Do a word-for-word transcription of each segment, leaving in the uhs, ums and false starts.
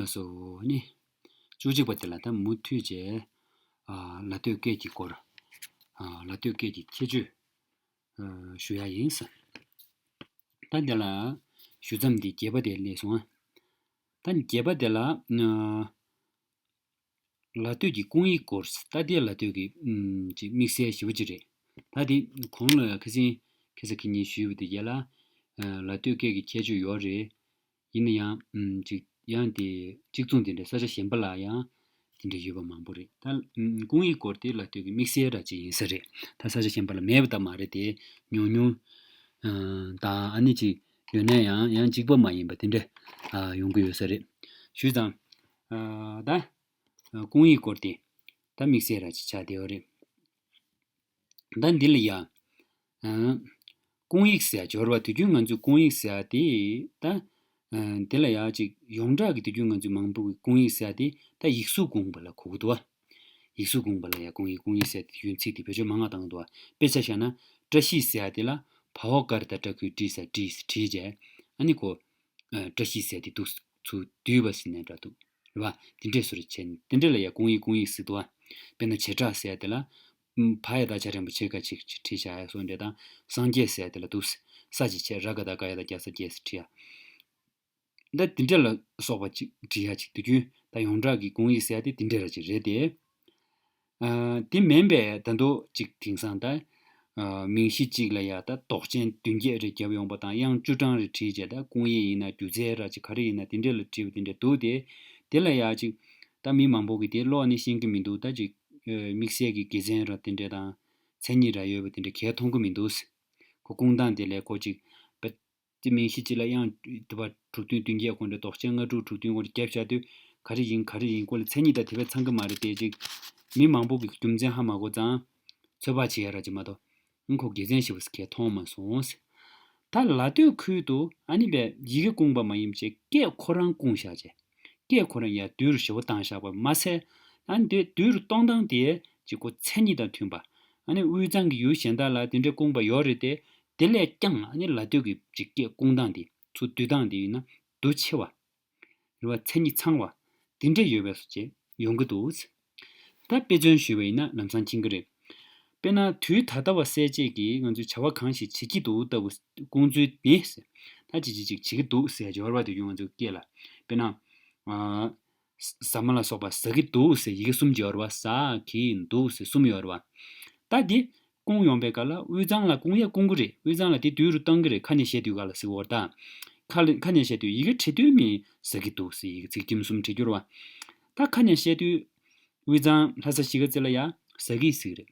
སོ་ནི། བཅུ་གཅིག་པ་དེ་ལ་ད་མུ་མཐུད་བྱས། ཨ། ལ་སྟོད་སྐད་ཀྱི་སྐོར། ཨ། ལ་སྟོད་སྐད་ཀྱི་ཁྱད་ཆོས། ཨ། ཞུ་ཡ་ཡིན་ཟེར། ད་འདི་ལ་ཞུ་མཚམས་འདི་བརྒྱད་པ་དེ་སླེབས་སོང་ཨ། ད་བརྒྱད་པ་དེ་ལ། ཨ། ལ་སྟོད་ཀྱི་སྐུང་ཡིག་སྐོར། ད་ལྟའི་ལ་སྟོད་ཀྱི་ཨམ་ཅིག་དམིགས་བསལ་ཞེ་པོ་ཅིག་རེད། ད་དེ་གོང་ལ་ཁ་སང་ཁ་སང་ཁ་ཉིན་ཞུས་པ་དེ་རྒྱ་ལ། ཨ། ལ་སྟོད་སྐད་ཀྱི་ཁྱད་ཆོས་ཡོད་རེད། ཡིན་ན་ཡང་ཨམ་ཅིག་ཡང་དེ་གཅིག་མཚུངས་དེ་འདྲ་ས་ཆ་གཞན་པ་ལ་ཡང་དེ་འདྲ་ཡོད་པ་མང་པོ་རེད། ད་ཨམ་སྐུང་ཡིག་སྐོར་དེ་ལ་སྟོད་ཀྱི་དམིགས་བསལ་འདྲ་ཅིག་ཡིན་ས་རེད། ད་ས་ཆ་གཞན་པ་ལ་མེད་པ་ད་མ་རེད་དེ། ཉུང་ཉུང་། ཨ། དང་ཨ་ནི་ཅིག་ཡོད་ན་ཡང་ཡང་གཅིག་པ་མ་ཡིན་པ་དེ་འདྲ། ཨ། ཡོང་གི་ཡོད་ས་རེད། ཞུས་ཙང་། ཨ། ད། ཨ། སྐུང་ཡིག་སྐོར་དེ་ད་དམིགས་བསལ་ར་ཅིག་ཆགས་བསྡད་ཡོད་རེད། ད་འདི་ལ་ཡ། ཨ། སྐུང་ཡིག་ཟེར་ཡ་སྦྱོར་བ་དུས་རྒྱུན་ང་ཚོས་སྐུང་ཡིག་ཟེར་ཡ་དེ་ད། ཨ། དེ་ལ་ཡ་ཅིག་ཡོངས་གྲགས་ཀྱི་དུས་རྒྱུན་ང་ཚོས་མང་པོ་གི་སྐུང་ཡིག་ཟེར་ཡ་དེ་ད་ཡིག་གཟུགས་སྐུང་བ་ལ་གོ་གི་འདུག་བ། ཡིག་གཟུགས་སྐུང་བ་ལ་ཡ་སྐུང་ཡིག་སྐུང་ཡིག་ཟེར་ཡ་དེ་དུས་རྒྱུན་ཚིག་དེ་བེད་སྤྱོད་མང་ང་བཏང་གི་འདུག་བ། དཔེ་ཆ་བཞག་ན་བཀྲ་ཤིས་ཟེར་ཡ་དེ་ལ་བ་འོག་ག་ར་བཏགས་བཀྲ་ཁུ་བཀྲིས་ཟེར་བཀྲིས་བྲིས་བྱས། ཨ་ནི་གོ། ཨ། བཀྲ་ཤིས་ཟེར་དེ་འདུག་ཚུར་བསྡུས་པ་ཟེར་ནས་འདྲ་འདུག་རེད་བ། དེ་འདྲས་སུ་རེ་བྱས་ནས་དེ་འདྲས་ལ་ཡ་སྐུང་ཡིག་སྐུང་ཡིག་ཟེར་འདུག་བ། དཔེར་ན་བྱེ་བྲག་ཟེར་དེ་ལ། ཨམ། བ་ཡ་བཏགས་བྱ་འགྲེང་བུ་བྱེ་ག་བྱེ་ཅིག་བྲིས་བྱ་ཡ་སོགས་འདྲས་དང་། སངས་རྒྱས་ཟེར་དེ་ལ་འདུག་ས་ཅིག་བྱས། ར་ག་བཏགས་རྒ་ཡ་བཏགས་རྒྱ་ས་རྒྱས་ཟེར་བྲིས་ཡ། ད་དེ་འདྲས་ལ་སོགས་པ་ཅིག་བྲིས་ཡ་ཅིག་དུས་རྒྱུན་ད་ཡོངས་གྲགས་ཀྱི་སྐུང་ཡིག་ཟེར་ཡ་དེ་དེ་འདྲས་ར་ཅིག་རེད་དེ། ཨ། དེ་མིན་པའི་ད་དུང་ཅིག་དེང་སང་ད། ཨ། མིང་གཞི་གཅིག་ལ་ཡ་ད་འདོགས་ཅན་བདུན་བརྒྱད་རེ་བརྒྱབ་ཡོང་པ་དང་། དབྱངས་བཅུ་གྲངས་རེ་བྲིས་བྱས། ད་སྐུང་ཡིག་ཡིན་ན་སྒྱུ་རྩལ་ར་ཅིག་ག་རེ་ཡིན་ན་དེ་འདྲས་ལ་བྲིས་པ་དེ་འདྲས་འདུག་སྟེ། དེ་ལ་ཡ་ཅིག་ད་མི་མང་པོ་གིས་དེ་ཀློག་ནི་ཤེས་ཀྱི་མི་འདུག་ད་ཅིག་ཨ། དམིགས་བསལ་གྱི་དགེ་མཚན་ར་དེ་འདྲས་དང་། མཚན་ཉིད་ར་ཡོད་པ་དེ་འདྲས་གས་མཐོང་གི་མི་འདུག་ཁོ་སྐུང་སྟངས་དེ་ལས་ཁོ་ཅིག་དཔེ། དེ་མིང་གཞི་གཅིག་ལ་དབྱངས་དུ་བ་དྲུག་བདུན་བདུན་བརྒྱད་ཁོ་འདྲ་འདོགས་ཅན་ལྔ་དྲུག་དྲུག་བདུན་ཁོ་འདྲ་བརྒྱབ་བཞག་དུས། ག་རེ་ཡིན་ག་རེ་ཡིན་སྐོར་ལ་མཚན་ཉིད་དང་དེ་བས་ཚང་གི་མ་རེད་དེ། ཅིག་མི་མང་པོ་གིས་རྒྱུ་མཚན་ཧ་མ་གོ་ཙང་། ཚོད་དཔག་བྱེད་ཡ་ར་ཅིག་མ་གཏོགས། ཨང་། ཁོ་དགེ་མཚན་ཞེ་པོ་ཞིག་གས་མཐོང་མ་སོང་། ད་ལ་སྟོད་ཁུལ་དུ་ཨ་ནི་བས་ཡི་གེ་སྐུང་པ་མ་ཡིན་པ་བྱས་སྐད་ཁོ་རང་སྐུང་བཞག་བྱས། སྐད་ཁོ་རང་ཡ་རྡུལ་ཞེ་པོ་བཏང་བཞག་པ་མ་ཟད། ཨ་ནི་དེ་རྡུལ་གཏོང་སྟངས་དེ་ཅིག་ཁོ་མཚན་ཉིད་དང་མཐུན་པ། ཨ་ནི་དབུས་གཙང་གི་ཡུལ་གཞན་དག་ལ་དེ་འདྲའི་སྐུང་པ་ཡོད་རེད་དེ། དེ་ལས་ཀྱང་ཨ་ནི་ལ་སྟོད་ཀྱི་ཅིག་སྐད་སྐུང་སྟངས་དེ་ཚུར་བསྡུ་སྟངས་དེ་ཡིན་ན་དུ་ཆེ་བ། རེད་བ། མཚན་ཉིད་ཚང་བ། དེ་འདྲ་ཡོད་པས་སོ་ཅེས་ཡོང་གི་འདུག་ད་དཔེ་མཚོན་ཞུས་པ་ཡིན་ན་ལམ་སང་མཁྱེན་གྱི་རེད། དཔེར་ན་དུས་ད་ལྟ་བ་གསལ་བྱེད་ཀྱིས་ང་ཚོས་བྱ་བ་གང་ཞིག་བྱེད་ཀྱི་འདུག་ལྟ་བུ་སྐུང་ཚུལ་ནི། ད་ཅི་ཅི་ཅིག་བྱེད་ཀྱི་འདུག་ཟེར་སྦྱོར་བ་དེ་ཡོང་ང་ཚོའི་སྐད་ལ། དཔེར་ན། ཨ། ཟ་མ་ལ་སོགས་པ་ཟ་གི་འདུག་ཟེར་ཡི་གེ་གསུམ་སྦྱོར་བ། ཟ་གི་འདུག་ཟེར་གསུམ་ཡོད་རེད་བ། ད་འདི་སྐུང་ཡོང་པའི་སྐབས་ལ་དབུས་གཙང་ལ་སྐུང་ཡ་སྐུང་གི་རེད། དབུས་གཙང་ལ་དེ་རྡུལ་རུ་གཏོང་གི་རེད། ཁ་ནས་བཤད་དུས་སྐབས་ལ་ཟེར་བ་ད། ཁ་ལ་ཁ་ནས་བཤད་དུས་ཡི་གེ་བྲིས་དུས་མི་ཟ་གི་འདུག་ཟེར་ཡི་གེ་ཚིག་ཁྱིམ་གསུམ་བྲིས་རྒྱུ་རེད་བ། ད་ཁ་ནས་བཤད་དུས་དབུས་གཙང་ལྷ་ས་གཞིས་ཀ་རྩེ་ལ་ཡ་ཟ་གི་ཟེར་གི་རེད།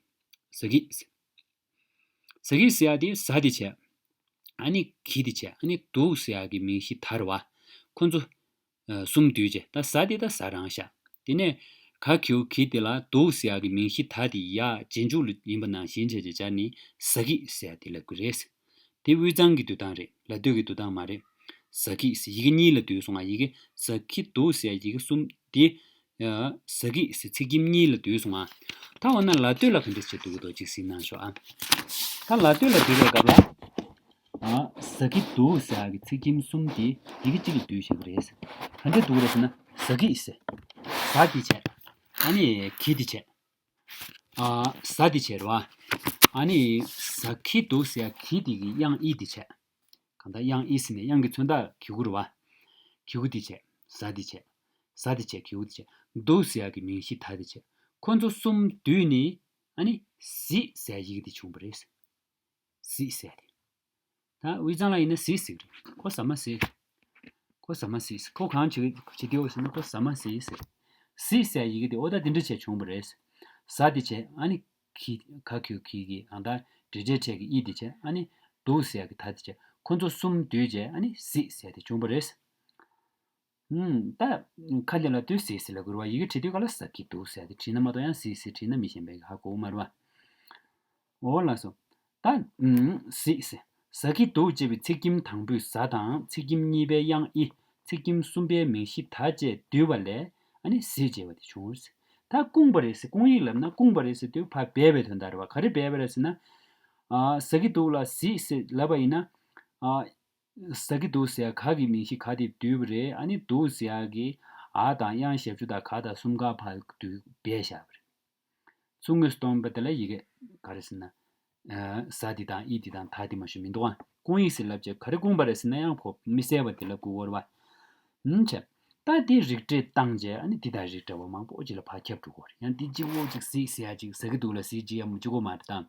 ཟ་གི་ཟེར། ཟ་གི་ཟེར་ཡ་དེ་ཟ་དེ་བྱས། ཨ་ནི་གི་དེ་བྱས། ཨ་ནི་འདུག་ཟེར་ཡ་གི་མིང་གཞི་ད་རེད་བ། ཁོ་ཚོ། ཨ། གསུམ་བསྡུས་བྱས། ད་ཟ་དེ་ད་ཟ་རང་བཞག་དེ་ནས་ག་གི་གུ་གི་དེ་ལ་འདུག་ཟེར་ཡ་གི་མིང་གཞི་ད་དེ་ཡ་རྗེས་འཇུག་ལ་ཡིན་པ་ནང་བཞིན་བྱས་བྱས་བྱས་ནི་ཟ་གི་ཟེར་ཡ་དེ་ལབ་ཀྱི་རེད། དེ་དབུས་གཙང་གི་འདུག་སྟངས་རེད། ལ་སྟོད་ཀྱི་འདུག་སྟངས་མ་རེད། ཟ་གི་ཟེར་ཡི་གེ་གཉིས་ལ་བསྡུས་སོང་ང་། ཡི་གེ་ཟ་གི་འདུག་ཟེར་ཡི་གེ་གསུམ་དེ། ཨ། ཟ་གི་ཟེར་ཚིག་ཁྱིམ་གཉིས་ལ་བསྡུས་སོང་ང་། ད་འོ་ན་ལ་སྟོད་ལ་ག་འདྲ་བྱས་འདུག་གི་འདུག་ཅིག་གཟིགས་གནང་ཤོག་ཨ། ད་ལ་སྟོད་ལ་བསྡུས་པའི་སྐབས་ལ། ཨ། ཟ་གི་འདུག་ཟེར་ཡ་གི་ཚིག་ཁྱིམ་གསུམ་དེ་ཡི་གེ་གཅིག་ལ་བསྡུས་བཞག་གི་རེད། ག་འདྲ་འདུག་རེད་ཟེར་ན། ཟ་གི་ཟེར། ཟ་དེ་བྱས། ཨ་ནི་གི་དེ་བྱས། ཨ། ཟ་དེ་བྱས་རེད་བ། ཨ་ནི་ཟ་གི་འདུག་ཟེར་ཡ་གི་དེ་གི་དབྱངས་ཨི་དེ་བྱས། གང་ལྟར་དབྱངས་ཨི་ཟེར་ནས་དབྱངས་ཀྱི་མཚོན་རྟགས་གི་གུ་རེད་བ། གི་གུ་དེ་བྱས། ཟ་དེ་བྱས། ཟ་དེ་བྱས། གི་གུ་དེ་བྱས། འདུག་ཟེར་ཡ་གི་མིང་གཞི་ད་དེ་བྱས། ཁོ་ཚོ་གསུམ་བསྡུས་ནས། ཨ་ནི་ཟི་ཟེར་ཡ་ཡི་གེ་དེ་བྱུང་བ་རེད། ཟི་ཟེར་ཡ་དེ། ད་དབུས་གཙང་ལ་ཡིན་ན་ཟི་ཟེར་གི་རེད། ཁོ་ཟ་མ་ཟི། ཁོ་ཟ་མ་ཟི་ཟེར། ཁོ་གང་བྱེད་བྱེད་དེ་འོ་ཟེར་ན་ཁོ་ཟ་མ་ཟི་ཟེར། ཟི་ཟེར་ཡ་ཡི་གེ་དེ་འོ་ད་དེ་འདྲ་བྱས་བྱུང་བ་རེད། ཟ་དེ་བྱས། ཨ་ནི་གི་ག་གི་གུ་གི་གི་ཨང་ད་འབྲེལ་སྒྲའི་ཕྲད་ཀྱི་ཨི་དེ་བྱས། ཨ་ནི་འདུག་ཟེར་ཡ་གི་ད་དེ་བྱས། ཁོ་ཚོ་གསུམ་བསྡུས་བྱས། ཨ་ནི་ཟི་ཟེར་ཡ་དེ་བྱུང་བ་རེད། ཨུམ། ད་ཁ་དེ་ལ་ལྟོས་ཟེར་ཟེར་ལབ་དགོས་རེད་བ། ཡི་གེ་བྲིས་དུས་སྐབས་ལ་ཟ་གི་འདུག་ཟེར་དེ་བྲིས་ན་མ་གཏོགས་ཡང་ཟི་ཟེར་བྲིས་ན་མི་གཞན་པས་ཧ་གོ་གི་མ་རེད་བ། འོ་ལགས་སོ། ད་ཨུམ། ཟི་ཟེར། ཟ་གི་འདུག་ཅེས་པའི་ཚིག་ཁྱིམ་དང་པོའི་ཟ་དང་། ཚིག་ཁྱིམ་གཉིས་པའི་དབྱངས་ཨི། ཚིག་ཁྱིམ་གསུམ་པའི་མིང་གཞི་ད་བཅས་བསྡུས་པ་ལས། ཨ་ནི་ཟི་ཅེས་པ་དེ་བྱུང་བ་རེད། ད་སྐུང་བ་རེད་ཟེར། སྐུང་ཡིག་ལབ་ན་སྐུང་བ་རེད་ཟེར་དུས་ཕར་སྦས་པའི་དོན་དག་རེད་བ། ག་རེ་སྦས་པ་རེད་ཟེར་ན། ཨ། ཟ་གི་འདུག་ལ་ཟི་ཟེར་ལབ་པ་ཡིན་ན། ཨ། ཟ་གི་འདུག་ཟེར་ཡ་ག་གི་མིང་གཞི་ག་དེ་བསྡུས་པ་རེད། ཨ་ནི་འདུག་ཟེར་ཡ་གི་ འ་དང་དབྱངས་ཞབས་ཀྱུ་དང་ག་དང་གསུམ་ཀ་ཕར་བསྡུས་སྦས་བཞག་པ་རེད། ཚུར་དངོས་སུ་གཏོང་བ་དེ་ལ་ཡི་གེ་ག་རེ་ཟེར་ན། ཨ་ཟ་འདི་དང་ཨི་འདི་དང་ད་འདི་མ་ཞུ་མི་འདུག་ཨ། སྐུང་ཡིག་ཟེར་ལབ་བྱས་ག་རེ་སྐུང་བ་རེད་ཟེར་ན་ཡང་ཁོ་མི་གསལ་བ་འདི་ལ་སྐུང་བ་རེད་བ། ཨུམ་བྱས། ད་འདི་རིགས་འགྲེ་བཏང་བྱས་ཨ་ནི་འདི་དང་རིགས་འདྲ་བ་མང་པོ་ཅིག་ལ་ཕར་ཁྱབ་འགྲོ་གི་རེད། ཡང་འདི་གཅིག་པོ་ཅིག་གཟིགས་ཟེར་ཡ་ཅིག་ཟ་གི་འདུག་ལ་གཟིགས་ཅིག་ཡ་མི་གཅིག་པོ་མ་རེད་ད།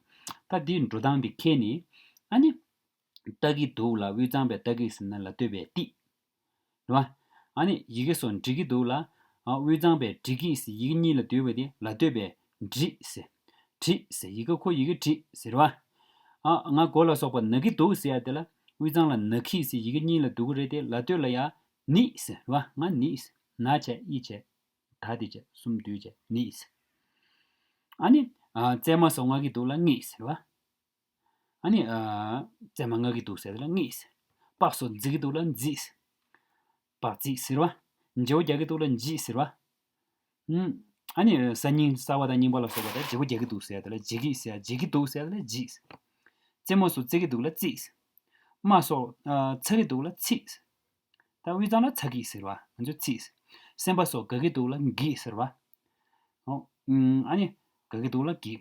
ད་འདི་འགྲོ་སྟངས་འདི་མཁྱེན་ནས་ཨ་ནི། ལྟ་གི་འདུག་ལ་དབུས་གཙང་པས་ལྟ་གི་ཟེར་ན་ལ་ལྟོས་པས་ལྟི། རེད་བ། ཨ་ནི་ཡི་གེ་སོགས་འབྲི་གི་འདུག་ལ། ཨ་དབུས་གཙང་པས་འབྲི་གི་ཟེར་ཡི་གེ་གཉིས་ལ་བསྡུས་པ་དེ་ལ་ལྟོས་པས་འབྲི་ཟེར། བྲིས་ཟེར་ཡི་གེ་ཁོ་ཡི་གེ་བྲིས་ཟེར་བ། ཨ་ང་མགོ་ལ་སོགས་པ་ན་གི་འདུག་ཟེར་ཡ་དེ་ལ་དབུས་གཙང་ལ་ན་གི་ཟེར་ཡི་གེ་གཉིས་ལ་བསྡུ་གི་རེད་དེ་ལ་ལྟོས་ལ་ཡ་ནི་ཟེར་བ། ང་ནི་ཟེར། ན་བྱས་ཨི་བྱས། ད་དེ་བྱས་གསུམ་བསྡུས་བྱས་ནི་ཟེར། ཨ་ནི་ཨ་བཙས་མ་སོགས་ང་གི་འདུག་ལ་ངི་ཟེར་བ། ཨ་ནི། ཨ་བཙས་མ་ང་གི་འདུག་ཟེར་ལ་ངི་ཟེར། པགས་སོགས་འཛི་གི་འདུག་ལ་འཛི་ཟེར། པགས་འཛི་ཟེར་བ། འཇའ་བོ་རྒྱག་གི་འདུག་ལ་འཇི་ཟེར་བ། ཨུམ། ཨ་ནི་ས་སྙིང་གསར་བ་དང་རྙིང་པ་ལ་སོགས་པ་དང་འཇའ་བོ་རྒྱག་གི་འདུག་ཟེར་ཡ་དེ་ལ་འཇི་གི་ཟེར་ཡ་འཇི་གི་འདུག་ཟེར་ཡ་དེ་ལ་འཇི་ཟེར། རྩེད་མོ་སོགས་རྩེ་གི་འདུག་ལ་རྩིས་ཟེར། རྨ་སོགས་ཨ་ཚ་གི་འདུག་ལ་ཚིག་ཟེར། ད་དབུས་གཙང་ལ་ཚ་གི་ཟེར་བ། ང་ཚོས་ཚིག་ཟེར། སེམས་པ་སོགས་དགའ་གི་འདུག་ལ་འགི་ཟེར་བ། ཨོ། ཨུམ། ཨ་ནི། དགའ་གི་འདུག་ལ་འགི།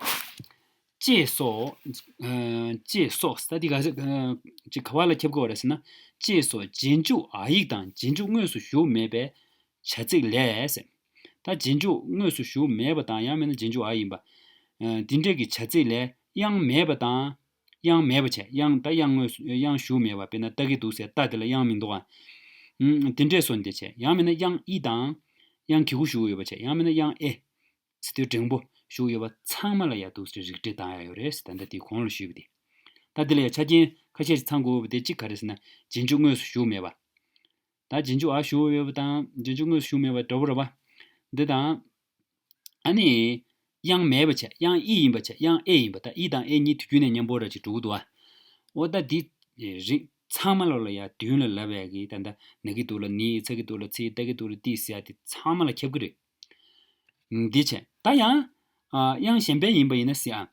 ཅེས་སོགས། ཨ་ཅེས་སོགས་ད་འདི་ག་ཚོད་ཅིག་ག་བ་ལ་ཁྱབ་དགོས་པ་རེད་ཟེར་ན། ཅེས་སོགས་རྗེས་འཇུག་འ་ཡིག་དང་རྗེས་འཇུག་དངོས་སུ་ཞུགས་མེད་པའི་བྱ་ཚིག་ལས་ཟེར། ད་རྗེས་འཇུག་དངོས་སུ་ཞུགས་མེད་པ་དང་ཡང་མིན་ན་རྗེས་འཇུག་འ་ཡིན་པ། ཨ་འདི་འདྲས་ཀྱི་བྱ་ཚིག་ལས་དབྱངས་མེད་པ་དང་། དབྱངས་མེད་པ་བྱས་དབྱངས་ད་དབྱངས་དངོས་སུ་དབྱངས་ཞུགས་མེད་པ་དཔེར་ན་ལྟ་གི་འདུག་ཟེར་ལྟ་དེ་ལ་དབྱངས་མི་འདུག་ཨ། ཨུམ། དེ་འདྲས་སོ་འདི་བྱས་ཡང་མིན་ན་དབྱངས་ཨི་དང་། དབྱངས་གི་གུ་ཞུགས་ཡོད་པ་བྱས་ཡང་མིན་ན་དབྱངས་ཨེ། ཟེར་དུས་འགྲེང་བུ་ཞུགས་ཡོད་པ་ཚང་མ་ལ་ཡང་འདུག་ཟེར་རིགས་འགྲེ་བཏང་ཡ་ཡོད་རེད་ཟེར་ད་ལྟ་དེ་གོང་ལ་ཞུས་པ་དེ། ད་དེ་ལ་ཡང་ཆ་རྐྱེན་ཁ་ཤས་ཤིག་ཚང་དགོས་པ་དེ་གཅིག་ག་རེ་ཟེར་ན་རྗེས་འཇུག་དངོས་སུ་ཞུགས་མེད་པ། ད་རྗེས་འཇུག་འ་ཞུགས་ཡོད་པ་དང་རྗེས་འཇུག་དངོས་སུ་ཞུགས་མེད་པ་འདྲ་པོ་རེད་པ། འདི་དང་། ཨ་ནི། དབྱངས་མེད་པ་བྱས་དབྱངས་ཨི་ཡིན་པ་བྱས་དབྱངས་ཨེ་ཡིན་པ་ད་ཨི་དང་ཨེ་གཉིས་དུས་རྒྱུན་ནས་མཉམ་པོ་ར་ཅིག་འགྲོ་གི་འདུག་ཨ། འོ་ད་འདི། རིགས་ཚང་མ་ལོ་ལ་ཡ་མདུན་ལ་ལབ་ཡ་གི་ད་ལྟ་ན་གི་འདུག་ལ་ནི་ཚ་གི་འདུག་ལ་ཚི་ལྟ་གི་འདུག་ལ་ཏི་ཟེར་ཡ་དེ་ཚང་མ་ལ་ཁྱབ་གི་རེད། འདི་བྱས་ད་ཡང་། ཨ་དབྱངས་གཞན་པ་ཡིན་པ་ཡིན་ན་ཟེར་ཨ།